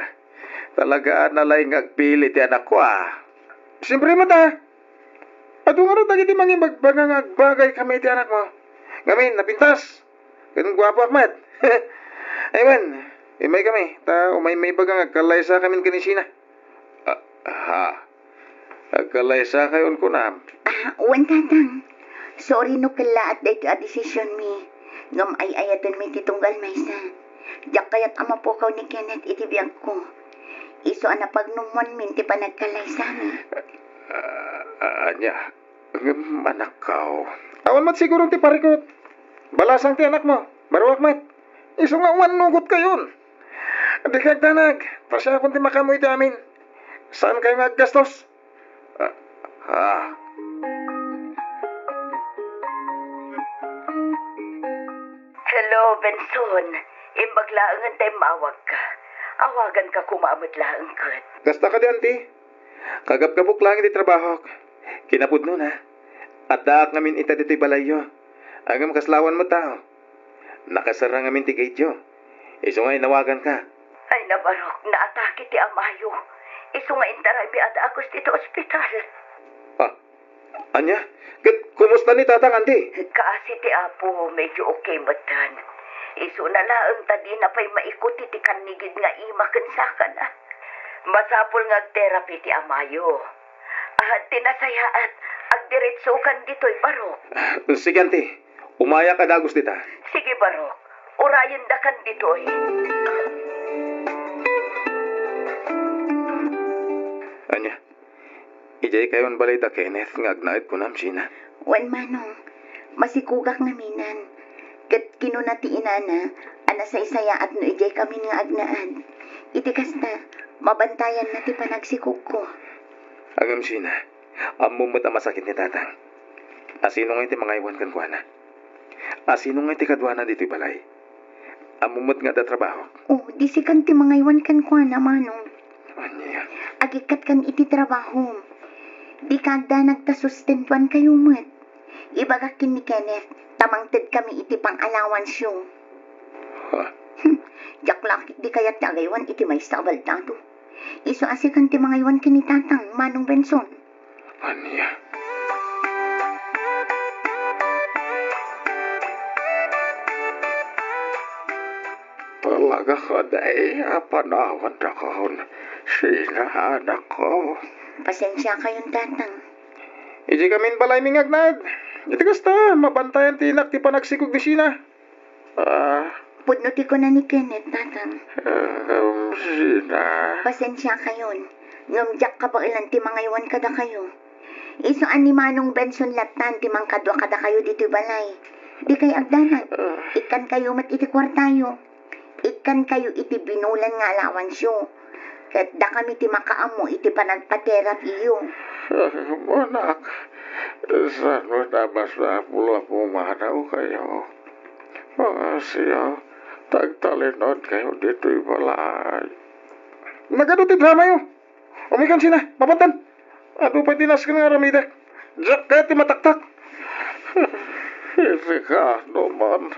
Talaga a nalaing nga agpili ti anakko, ah. Siempre met, ah. Adu ngarud dagiti mangibagbaga nga agbagaykami iti anakmo. Ngamin, napintas. Ken guapoak met. Ay wen, immaykami, ta umaymay baga nga agkalaysakamin ken ni Sheena. Ah, ha? Agkalaysakayon kunam? Ah, wen, Tatang. Sorry no kellaat daytoy a desisionmi. Ngem ay-ayatenmi ti tunggal maysa. Diak kayat a mapukaw ni Kenneth iti biagko. Isu a napagnumoanmin ti panagkalaysami. Ah, ania? Ngem anakko. Awan met siguro ti parikut. Balasang ti anakmo. Baruak met. Isu nga awan nugotkayon. Dika agdanag. Ta siakon ti makaammo iti amin. Saankayo nga aggastos. Ah, ah. Hello, Benson. Imbag laengen ta immawagka. Awaganka koma met laeng ket. Kasta kadi, Auntie? Kagabgabok laeng ti trabahok. Kinapudnona, addaak ngamin ita ditoy balayyo. Ngem kasla awan met tao. Nakasarra ngamin ti gateyo. Isu nga inawaganka. Ay, nabarok, naatake ti amayo. Isu nga intaraymi a dagus ditoy ospital. Ah, ania? Ket kumusta ni Tatang, Auntie? Kaasi ti Apo, medyo okay metten. Isuna laeng ta dina pay maikut iti kannigid nga ima ken sakana. Masapul nga ag-therapy ti amayo. Ah, ti nasayaat, agdiretsokan ditoy, Barok. Sige, Auntie. Umayak a dagus dita. Sige, Barok. Urayendakan ditoy. Ania? Idiay kayon balay da Kenneth nga agnaed kunam, Sheena? Wen, Manong. Masikugak ngaminen. Ket kinuna ti inana a nasaysayaat no idiay kamin nga agnaed. Iti kasta, mabantayanna ti panagsikugko. Ngem, Sheena, ammom met a masakit ni Tatang. Asino ngay ti mangaywan kenkuana? Asino ngay ti kaduana ditoy balay? Ammom met nga adda trabahok? Oh, di sikan ti mangaywan kenkuana, Manong. Ania? Agikkat kan iti trabahom. Dika agdanag ta sustentuankayo met. Ibagak ken ni Kenneth ta mangtedkami iti pang-allowanceo. Ha? Hmm, diak la ketdi kayat ti agaywan iti maysa a baldado. Isu a sikan ti mangaywan ken ni Tatang, Manong Benson. Ania? Talaga kadi a panawandakon, Sheena, anakko. Pasensiakayon, Tatang. Idiay kamin balaymi nga agnaed. Iti kasta, mabantayan ti inak ti panagsikog ni Sheena. Ah, Pudno ti kuna ni Kenneth, Tatang. Ngem sina? Pasensiakayon, ngem diak kabaelan ti mangaywan kadakayo. Isu a ni Manong Benson lattan ti mangkadua kadakayo ditoy balay. Dikay agdanag. Ikkankayo met iti kuartayo. Ikkankayo iti binulan nga alawansyo. Ket dakami ti makaammo iti panagpaterapyo. Anak, saan met a masapul a pumanawkayo? Pangasiyo, tagtalinodkayo ditoy balay. Nagadu ti dramayo? Umikan sina, mapantan. Adu pay ti nasken nga aramidek. Diak kayat ti mataktak. Iti kaano man,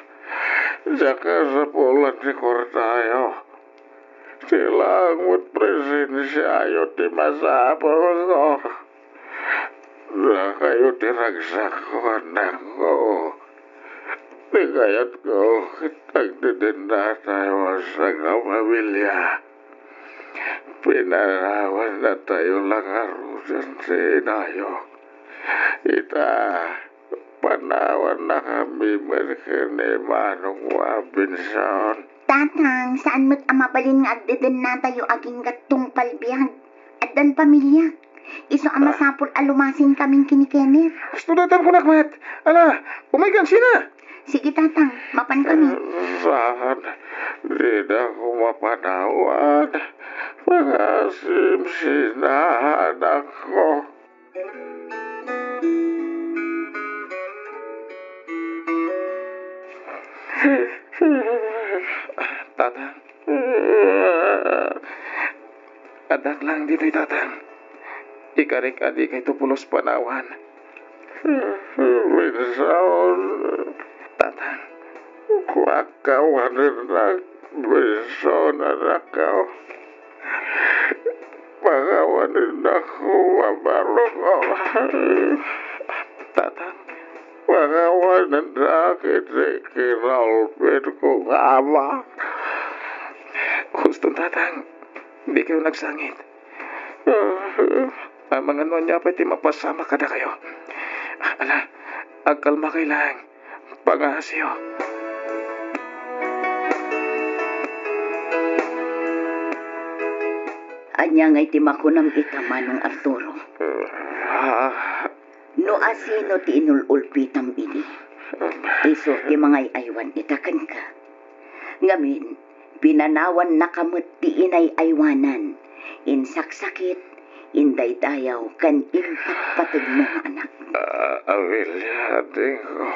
diak kasapulan ti kuartayo. Ti laeng met presensiayo ti masapulko. Dakayo ti ragsakko, anakko. Ti kayatko ket agdedennatayo a sangapamilia. Pinanawannatayo la ngaruden ti inayo. Ita, panawannakami met ken ni Manong Robinson. Tatang, saan met a mabalin nga agdedennatayo agingga tungpal biag. Addan pamiliak. Isu a masapul a lumasin kamin ken ni Kenneth. Kastoy dayta kunak met. Ala, umaykan sina? Sige, Tatang. Mapan kami. Saan? Dida ko mapanawan. Pangasim sina, anakko. Tatang. Addak lang ditoy, Tatang. Ikarik a dikayto pulos panawan. Benson. Tatang. Pakawanennak, Benson, anakko. Pakawanennak, mabarukko. Tatang. Pakawanennak iti kinalpitko nga ama. Huston, Tatang. Dikayo nagsangit. Amangan no ania pay ti mapasamak kadakayo. Ala, agkalmakay laeng. Pangasiyo. Ania ngay ti makunam ita, Manong Arturo? Ah. No asino ti inul-ulpitam idi, isu ti mangay-aywan ita kenka. Ngamin, pinanawannaka met ti inay-aywanan, insaksakit, indaydayaw, ken impatpateg mo nga anak. Ah, Amelia, adingko,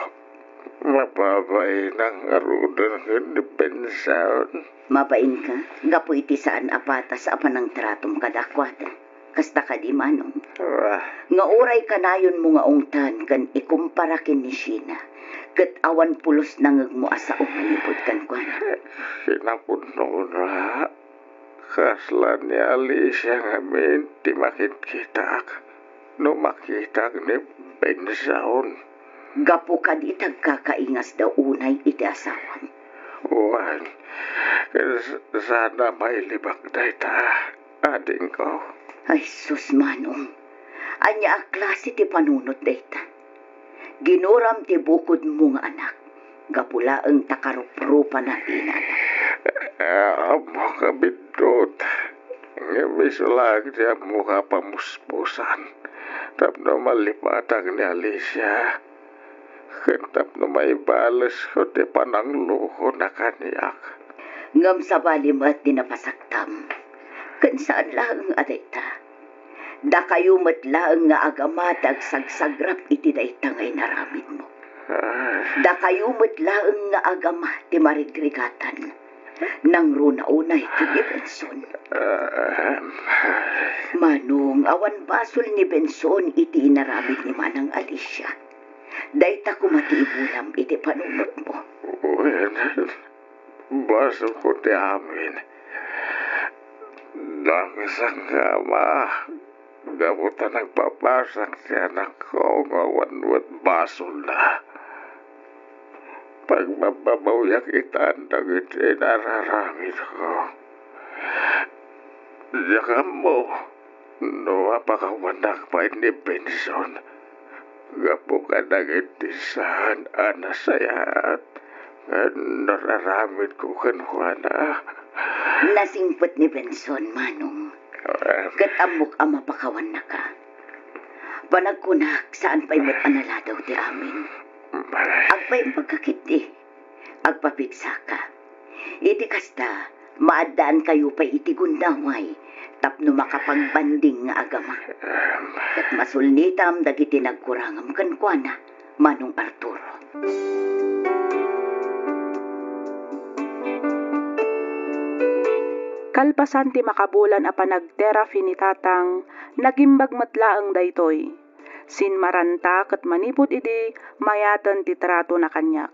mababainak ngaruden ken ni Benson. Mabainka, gapu iti saan a patas a panangtratom kadakuada. Kasta kadi, Manong? Ah. Nga uray kanayonmo nga ungtan ken ikumpara ken ni Sheena, ket awan pulos nangegmo a sao manipud kenkuana. Kinapudnona, kasla ni Alicia ngamin ti makitkitak no makitak ni Benson. Gapu kadi ta agkakaingasda unay iti asawam? Wen, s-, saan a mailibak dayta. Adingko. Ay, sus, Manong. Ania a klase ti panunot dayta? Ginuram ti bukodmo nga anak. Gapu laeng ta karuprupana ti inana. Ah, ammok a biddut. Ngem isu laeng ti ammoka a pamuspusan tapno malipatak ni Alicia. Ken tapno maibalesko ti pananglokona kaniak. Ngem sabali met ti napasaktam. Ken saan laeng a dayta. Dakayo met laeng nga agama ti agsagsagrap iti dayta nga inaramidmo. Ah. Dakayo met laeng nga agama ti marigrigatan. Nangruna unay ken ni Benson. Ah. Manong, awan basol ni Benson iti inaramid ni Manang Alicia. Dayta koma ti ibulam iti panunotmo. Wen, basolko ti amin. Dakesakon nga ama, gapu ta nagpapasak ti anakko nga awan met basolna. Pagbabbabawiak itan dagiti inararamidko. Diak ammo no mapakawanak pay ni Benson gapu kadagiti saan a nasayaat. Nararamidko kenkuana. Nasingpet ni Benson, Manong. Ket ammok a mapakawannaka. Panagkunak, saan pay met a naladaw ti amin. Agpaimbagka ketdi. Agpapigsaka. Iti kasta, maaddaankayo pay iti gundaway tapno makapagbanding nga agama. Ket masulnitam dagiti nagkurangam kenkuana, Manong Arturo. Kalpasan ti makabulan a panagterapi ni Tatang, nagimbag met laeng daytoy. Sinmaranta ket manipud idi, mayaten ti tratona kaniak.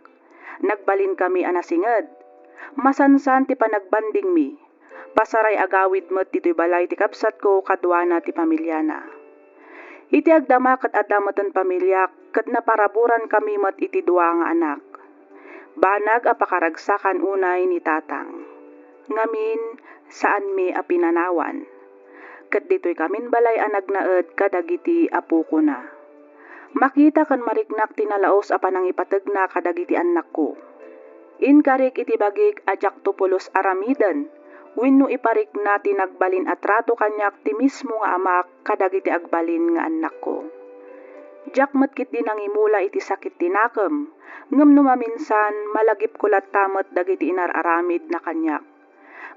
Nagbalinkami a nasinged. Masansan ti panagbandingmi. Pasaray-agawid met ditoy balay ti kabsatko kaduana ti pamiliana. Iti agdama ket adda meten pamiliak ket naparaburan kami met iti dua nga anak. Banag a pakaragsakan unay ni Tatang. Ngamin, saanmi a pinanawan. Ket ditoy kamin balay a nagnaed kadagiti apokona. Makita ken mariknak ti nalaus a panangipategna kadagiti annakko. Inkarik iti bagik a diakto pulos aramiden wenno iparikna ti nagbalin a trato kaniak ti mismo nga amak kadagiti agbalin nga annakko. Diak met ketdi nangimula iti sakit ti nakem, ngem no maminsan, malagipko latta met dagiti inar-aramidna kaniak.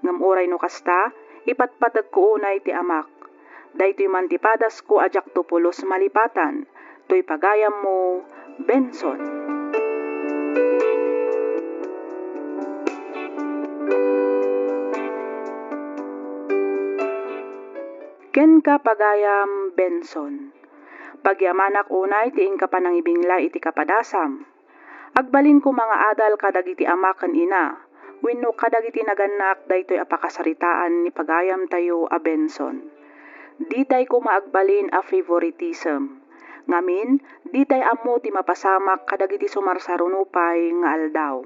Ngem uray no kasta, ipatpategko unay ti amak. Daytoy man ti padasko a diakto pulos malipatan, toy pagayammo, Benson. Kenka, pagayam Benson. Pagyamanak unay ti inka panangibingla iti kapadasam. Agbalin koma nga adal kadagiti ama ken ina wenno kadagiti nagannak daytoy a pakasaritaan ni pagayamtayo a Benson. Ditay koma agbalin a favoritism. Ngamin, ditay ammo ti mapasamak kadagiti sumarsaruno pay nga aldaw.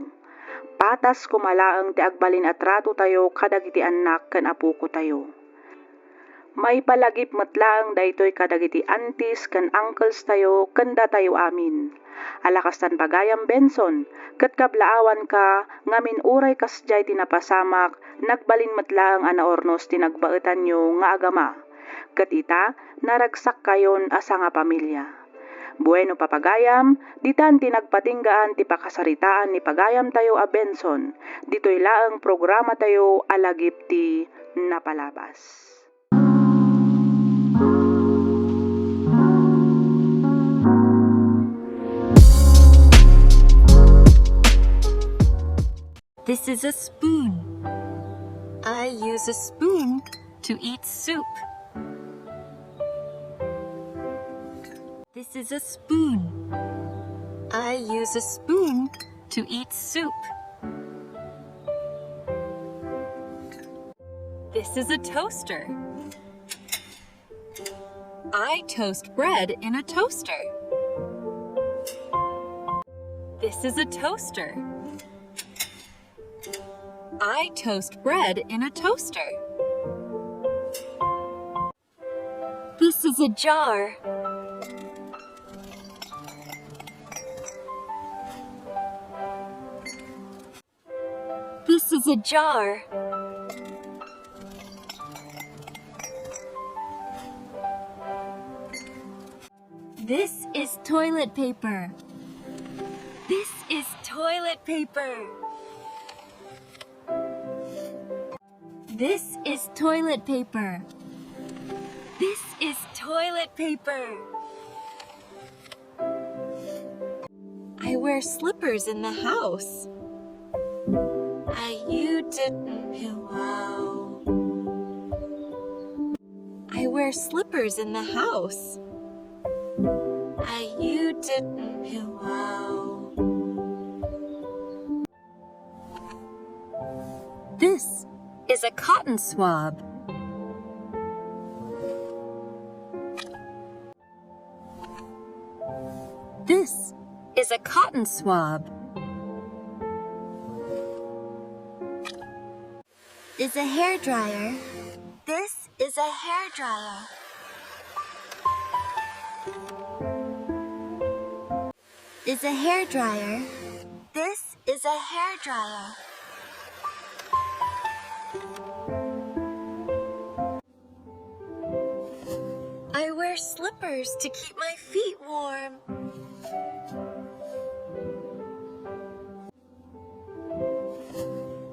Patas koma laeng ti agbalin a tratotayo kadagiti annak ken apokotayo. Maipalagip met laeng daytoy kadagiti aunties ken uncles tayo ken datayo amin. Ala kastan pagayam Benson, ket kablaawanka ngamin uray kasdiay ti napasamak, nagbalin met laeng a naurnos ti nagbaetanyo nga agama. Ket ita, naragsakkayon a sangapamilia. Bueno, papagayam, ditan ti nagpatinggaan ti pakasaritaan ni pagayamtayo a Benson. Ditoy laeng programatayo a Lagip ti Napalabas. This is a spoon. I use a spoon to eat soup. This is a spoon. I use a spoon to eat soup. This is a toaster. I toast bread in a toaster. This is a toaster. I toast bread in a toaster. This is a jar. This is a jar. This is toilet paper. This is toilet paper. This is toilet paper. This is toilet paper. I wear slippers in the house. I you didn't pillow. I wear slippers in the house. I you didn't pillow. This is a cotton swab. This is a cotton swab. Is a hair dryer. This is a hair dryer. Is a hair dryer. This is a hairdryer. I wear slippers to keep my feet warm.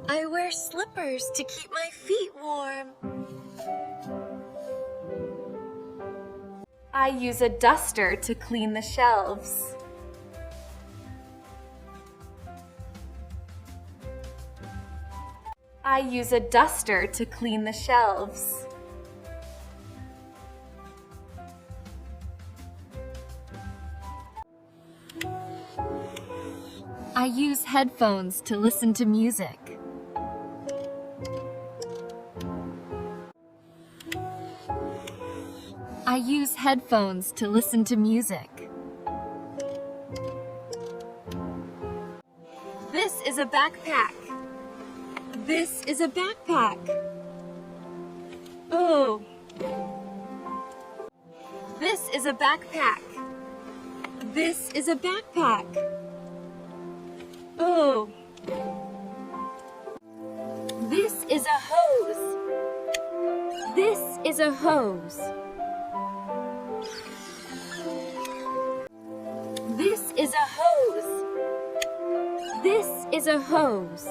I wear slippers to keep my feet warm. I use a duster to clean the shelves. I use a duster to clean the shelves. I use headphones to listen to music. I use headphones to listen to music. This is a backpack. This is a backpack. Oh. This is a backpack. This is a backpack. Oh. This is a hose. This is a hose. This is a hose. This is a hose.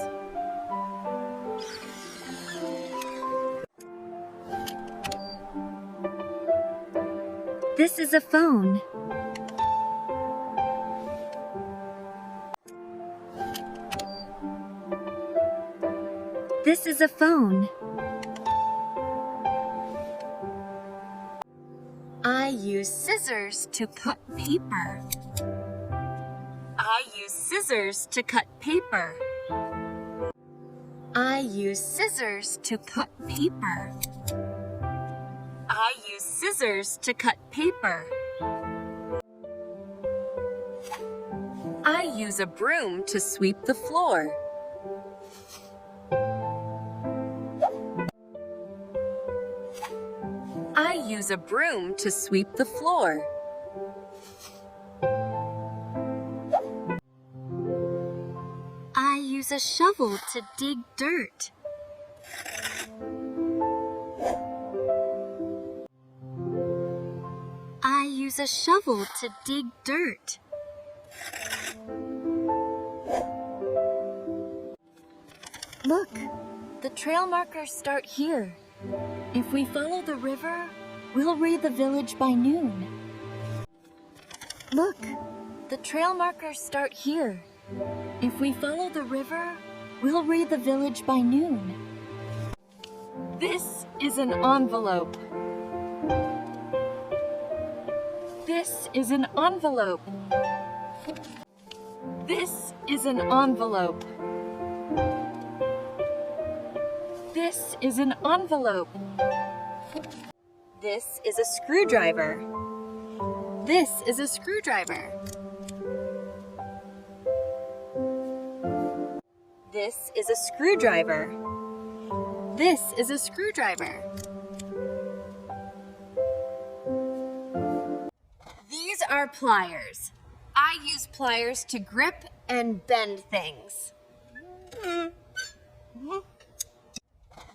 This is a phone. This is a phone. I use scissors to cut paper. I use scissors to cut paper. I use scissors to cut paper. I use scissors to cut paper. I use a broom to sweep the floor. I use a broom to sweep the floor. I use a shovel to dig dirt. I use a shovel to dig dirt. Look, the trail markers start here. If we follow the river, we'll reach the village by noon. Look, the trail markers start here. If we follow the river, we'll reach the village by noon. This is an envelope. This is an envelope. This is an envelope. This is an envelope. This is a screwdriver. This is a screwdriver. This is a screwdriver. This is a screwdriver. These are pliers. I use pliers to grip and bend things.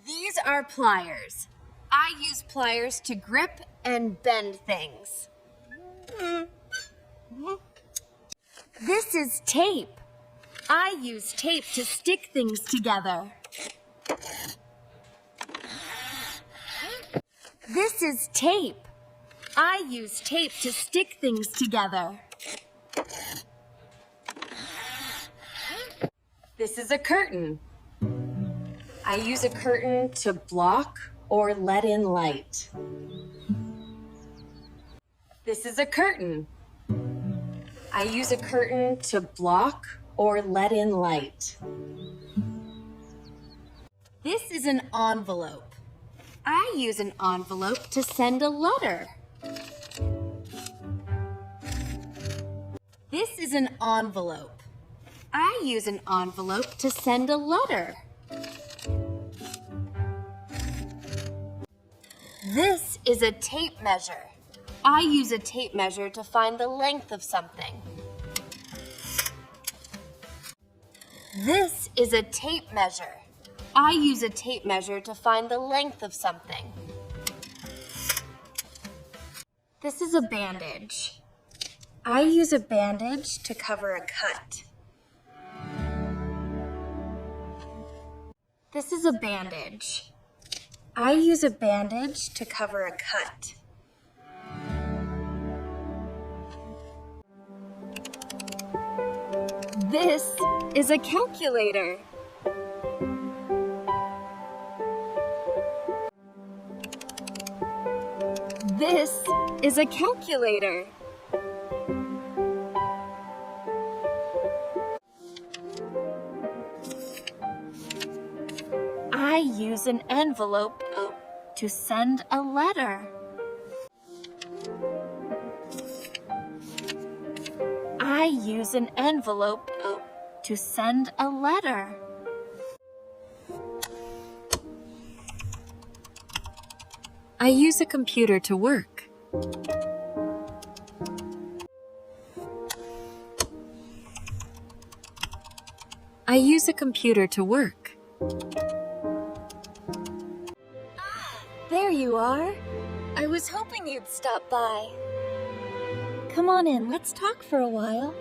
These are pliers. I use pliers to grip and bend things. This is tape. I use tape to stick things together. This is tape. I use tape to stick things together. This is a curtain. I use a curtain to block or let in light. This is a curtain. I use a curtain to block or let in light. This is an envelope. I use an envelope to send a letter. This is an envelope. I use an envelope to send a letter. This is a tape measure. I use a tape measure to find the length of something. This is a tape measure. I use a tape measure to find the length of something. This is a bandage. I use a bandage to cover a cut. This is a bandage. I use a bandage to cover a cut. This is a calculator. This is a calculator. I use an envelope to send a letter. I use an envelope to send a letter. I use a computer to work. I use a computer to work. Ah, there you are. I was hoping you'd stop by. Come on in, let's talk for a while.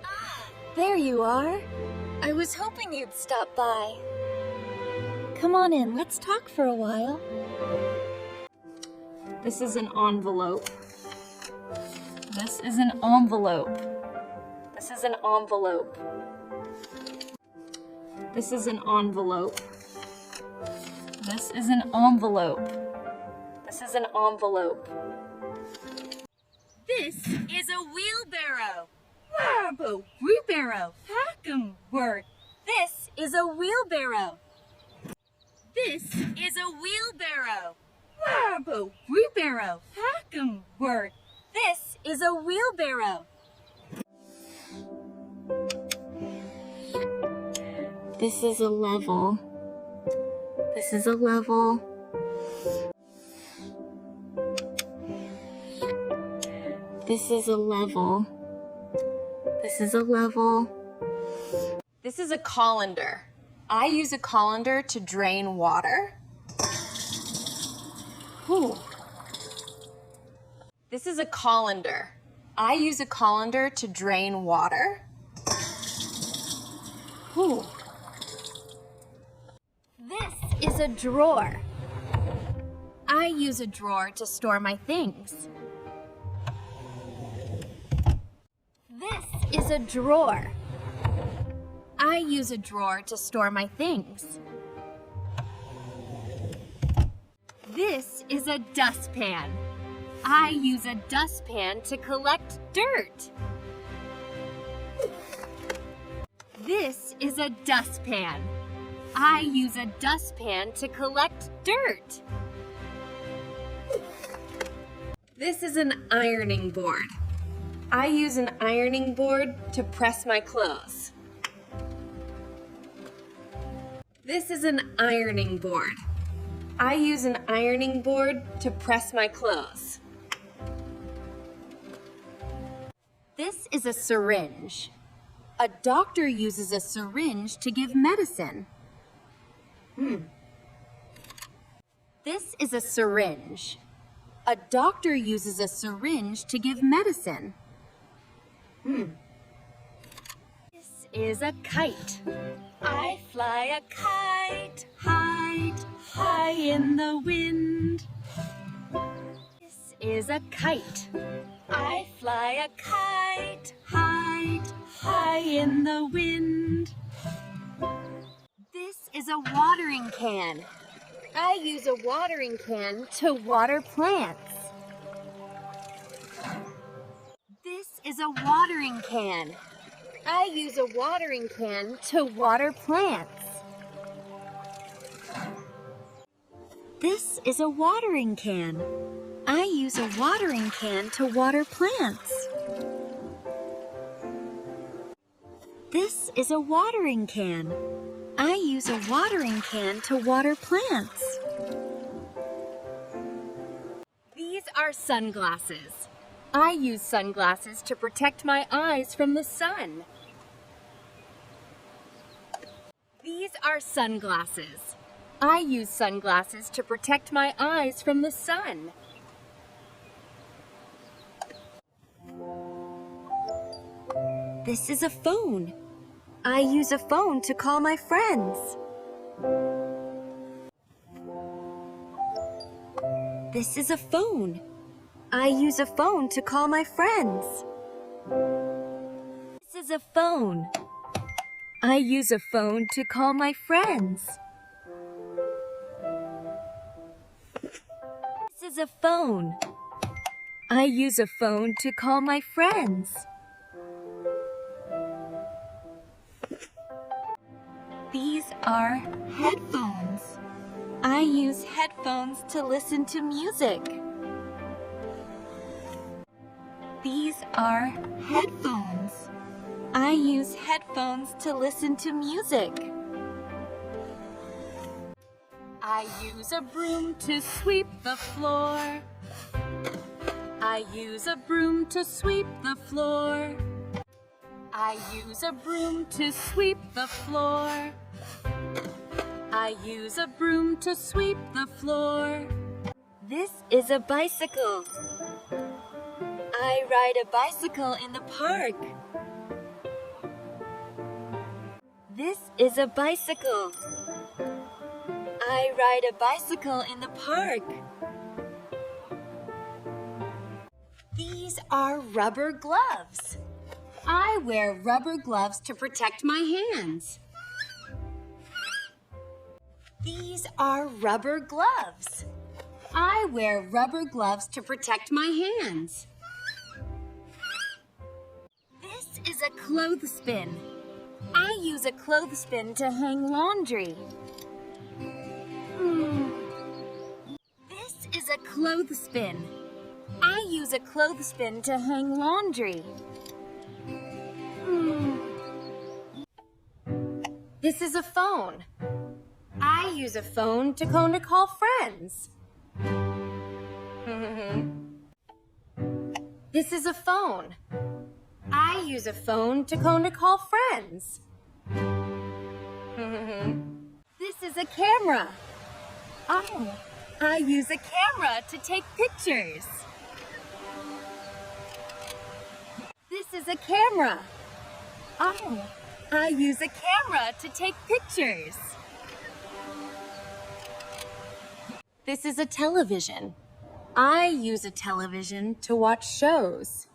Ah, there you are. I was hoping you'd stop by. Come on in, let's talk for a while. This is an envelope. This is an envelope. This is an envelope. This is an envelope. This is an envelope. This is an envelope. This is a wheelbarrow. Wow, wheelbarrow. Welcome work. This is a wheelbarrow. This is a wheelbarrow. Wow, wheelbarrow. Welcome work. This is a wheelbarrow. This is a level. This is a level. This is a level. This is a level. This is a colander. I use a colander to drain water. Ooh. This is a colander. I use a colander to drain water. Ooh. This is a drawer. I use a drawer to store my things. This is a drawer. I use a drawer to store my things. This is a dustpan. I use a dustpan to collect dirt. This is a dustpan. I use a dustpan to collect dirt. This is an ironing board. I use an ironing board to press my clothes. This is an ironing board. I use an ironing board to press my clothes. This is a syringe. A doctor uses a syringe to give medicine. Hmm. This is a syringe. A doctor uses a syringe to give medicine. Hmm. This is a kite. I fly a kite high, high in the wind. This is a kite. I fly a kite high, high in the wind. This is a watering can. I use a watering can to water plants. This is a watering can. I use a watering can to water plants. This is a watering can. I use a watering can to water plants. This is a watering can. I use a watering can to water plants. These are sunglasses. I use sunglasses to protect my eyes from the sun. These are sunglasses. I use sunglasses to protect my eyes from the sun. This is a phone. I use a phone to call my friends. This is a phone. I use a phone to call my friends. This is a phone. I use a phone to call my friends. This is a phone. I use a phone to call my friends. These are headphones. I use headphones to listen to music. These are headphones. I use headphones to listen to music. I use a broom to sweep the floor. I use a broom to sweep the floor. I use a broom to sweep the floor. I use a broom to sweep the floor. This is a bicycle. I ride a bicycle in the park. This is a bicycle. I ride a bicycle in the park. These are rubber gloves. I wear rubber gloves to protect my hands. These are rubber gloves. I wear rubber gloves to protect my hands. This is a clothespin. I use a clothespin to hang laundry. Hmm. This is a clothespin. I use a clothespin to hang laundry. Hmm. This is a phone. I use a phone to call, to call friends. This is a phone. I use a phone to call, to call friends. This is a camera. Oh, I use a camera to take pictures. This is a camera. Oh, I use a camera to take pictures. This is a television. I use a television to watch shows.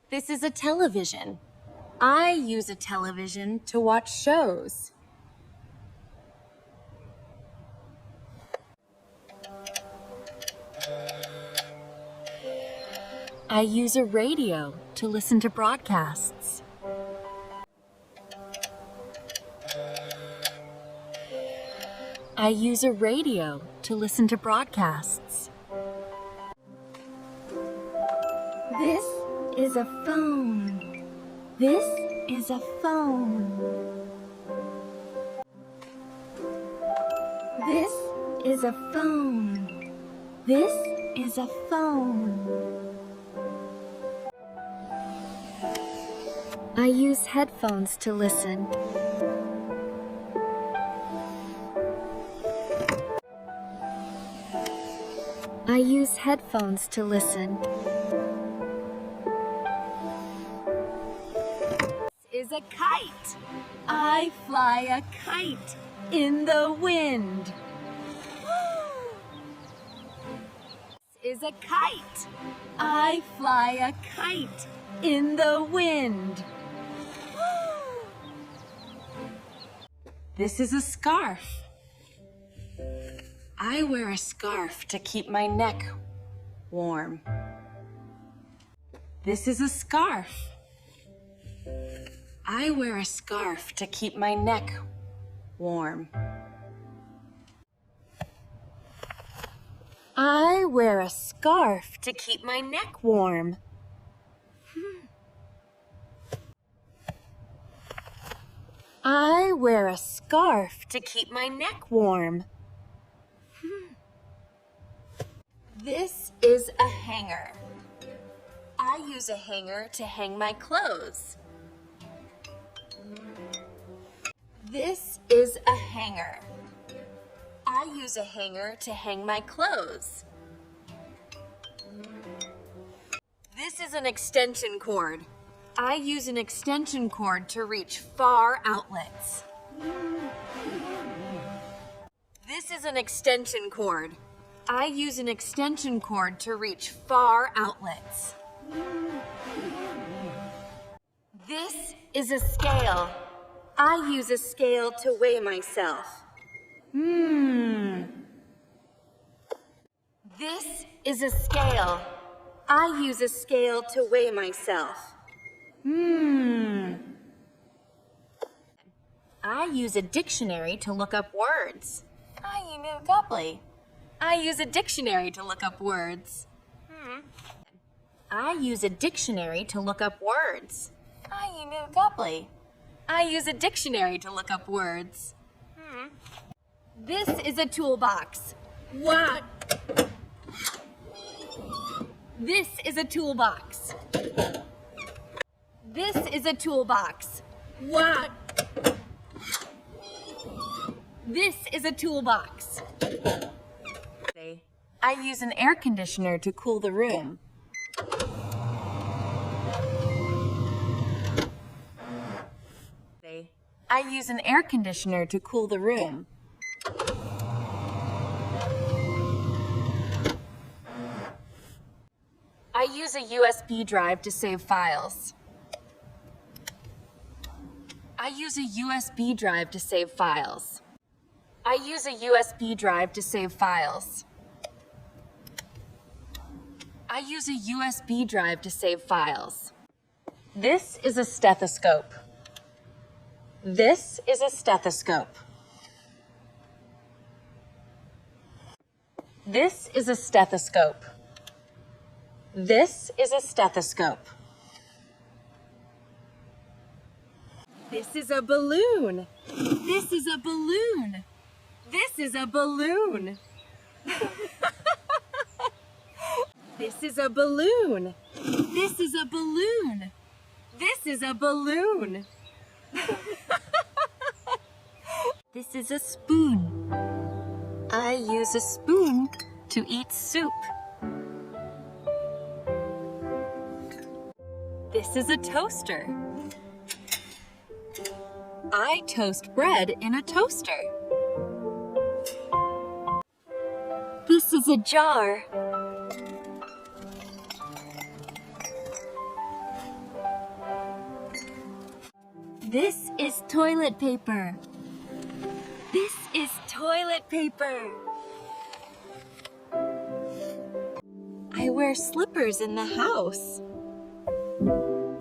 This is a television. I use a television to watch shows. I use a radio to listen to broadcasts. I use a radio to listen to broadcasts. This is a phone. This is a phone. This is a phone. This is a phone. I use headphones to listen. I use headphones to listen. Is a kite. I fly a kite in the wind. Is a kite. I fly a kite in the wind. This is a scarf. I wear a scarf to keep my neck warm. This is a scarf. I wear a scarf to keep my neck warm. I wear a scarf to keep my neck warm. I wear a scarf to keep my neck warm. This is a hanger. I use a hanger to hang my clothes. This is a hanger. I use a hanger to hang my clothes. This is an extension cord. I use an extension cord to reach far outlets. This is an extension cord. I use an extension cord to reach far outlets. This is a scale. I use a scale to weigh myself. Hmm. This is a scale. I use a scale to weigh myself. Hmm. I use a dictionary to look up words. I use a dictionary. I use a dictionary to look up words. Hmm. I use a dictionary to look up words. I use a dictionary. I use a dictionary to look up words. Hmm. This is a toolbox. What? This is a toolbox. This is a toolbox. What? This is a toolbox. I use an air conditioner to cool the room. I use an air conditioner to cool the room. I use a U S B drive to save files. I use a U S B drive to save files. I use a U S B drive to save files. I use a U S B drive to save files. This is a stethoscope. This is a stethoscope. This is a stethoscope. This is a stethoscope. This is a balloon. This is a balloon. This is a balloon. This is a balloon. This is a balloon. This is a balloon. This is a spoon. I use a spoon to eat soup. This is a toaster. I toast bread in a toaster. This is a jar. This is toilet paper. This is toilet paper. I wear slippers in the house.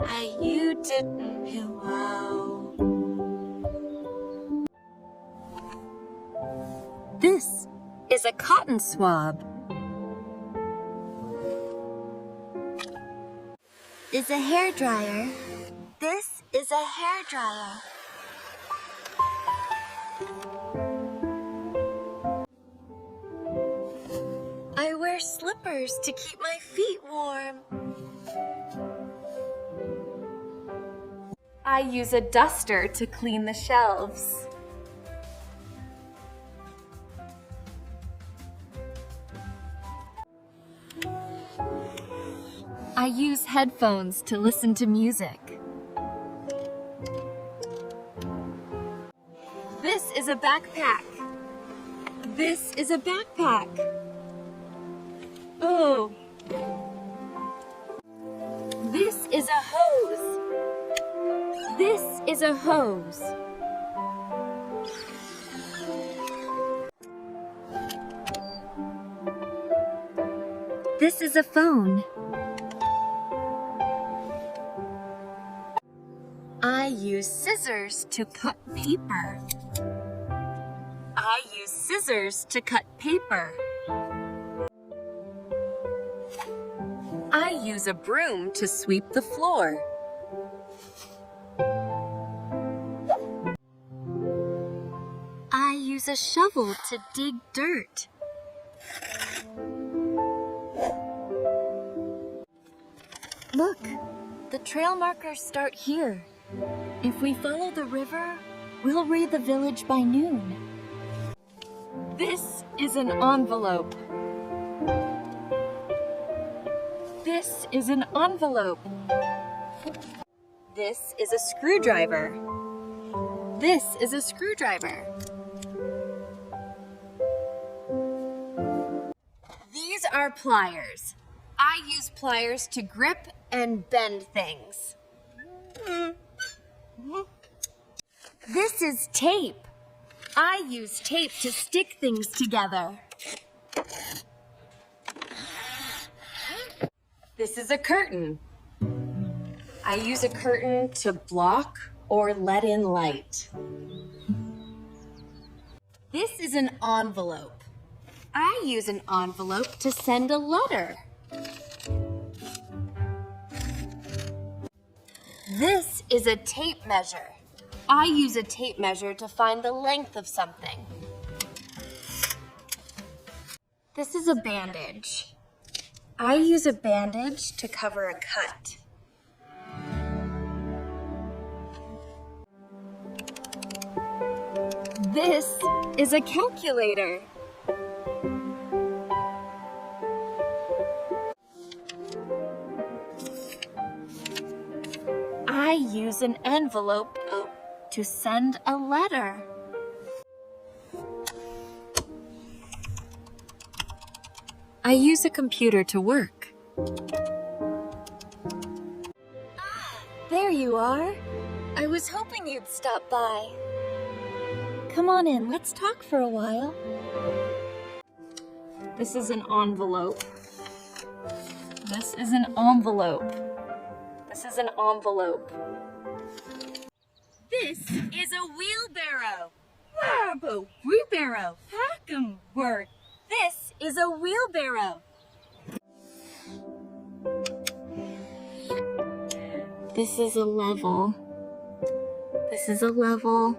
I use a pillow. This is a cotton swab. Is a hair dryer. This is a hair dryer. I wear slippers to keep my feet warm. I use a duster to clean the shelves. I use headphones to listen to music. This is a backpack. This is a backpack. Oh. This is a hose. This is a hose. This is a phone. I use scissors to cut paper. I use scissors to cut paper. I use a broom to sweep the floor. I use a shovel to dig dirt. Look, the trail markers start here. If we follow the river, We'll read the village by noon. This is an envelope. This is an envelope. This is a screwdriver. This is a screwdriver. These are pliers. I use pliers to grip and bend things. This is tape. I use tape to stick things together. This is a curtain. I use a curtain to block or let in light. This is an envelope. I use an envelope to send a letter. This is a tape measure. I use a tape measure to find the length of something. This is a bandage. I use a bandage to cover a cut. This is a calculator. I use an envelope to send a letter. I use a computer to work. Ah, there you are. I was hoping you'd stop by. Come on in, let's talk for a while. This is an envelope. This is an envelope. This is an envelope. This is a wheelbarrow. Wow, wheelbarrow. Hakken work. This is a wheelbarrow. This is a level. This is a level.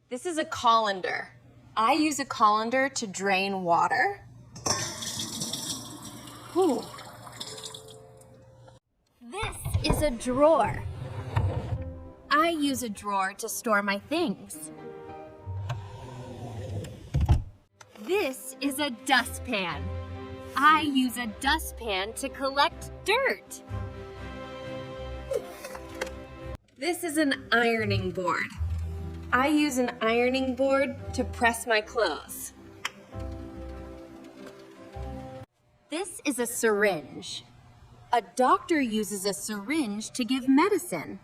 This is a colander. I use a colander to drain water. Ooh. This is a drawer. I use a drawer to store my things. This is a dustpan. I use a dustpan to collect dirt. This is an ironing board. I use an ironing board to press my clothes. This is a syringe. A doctor uses a syringe to give medicine.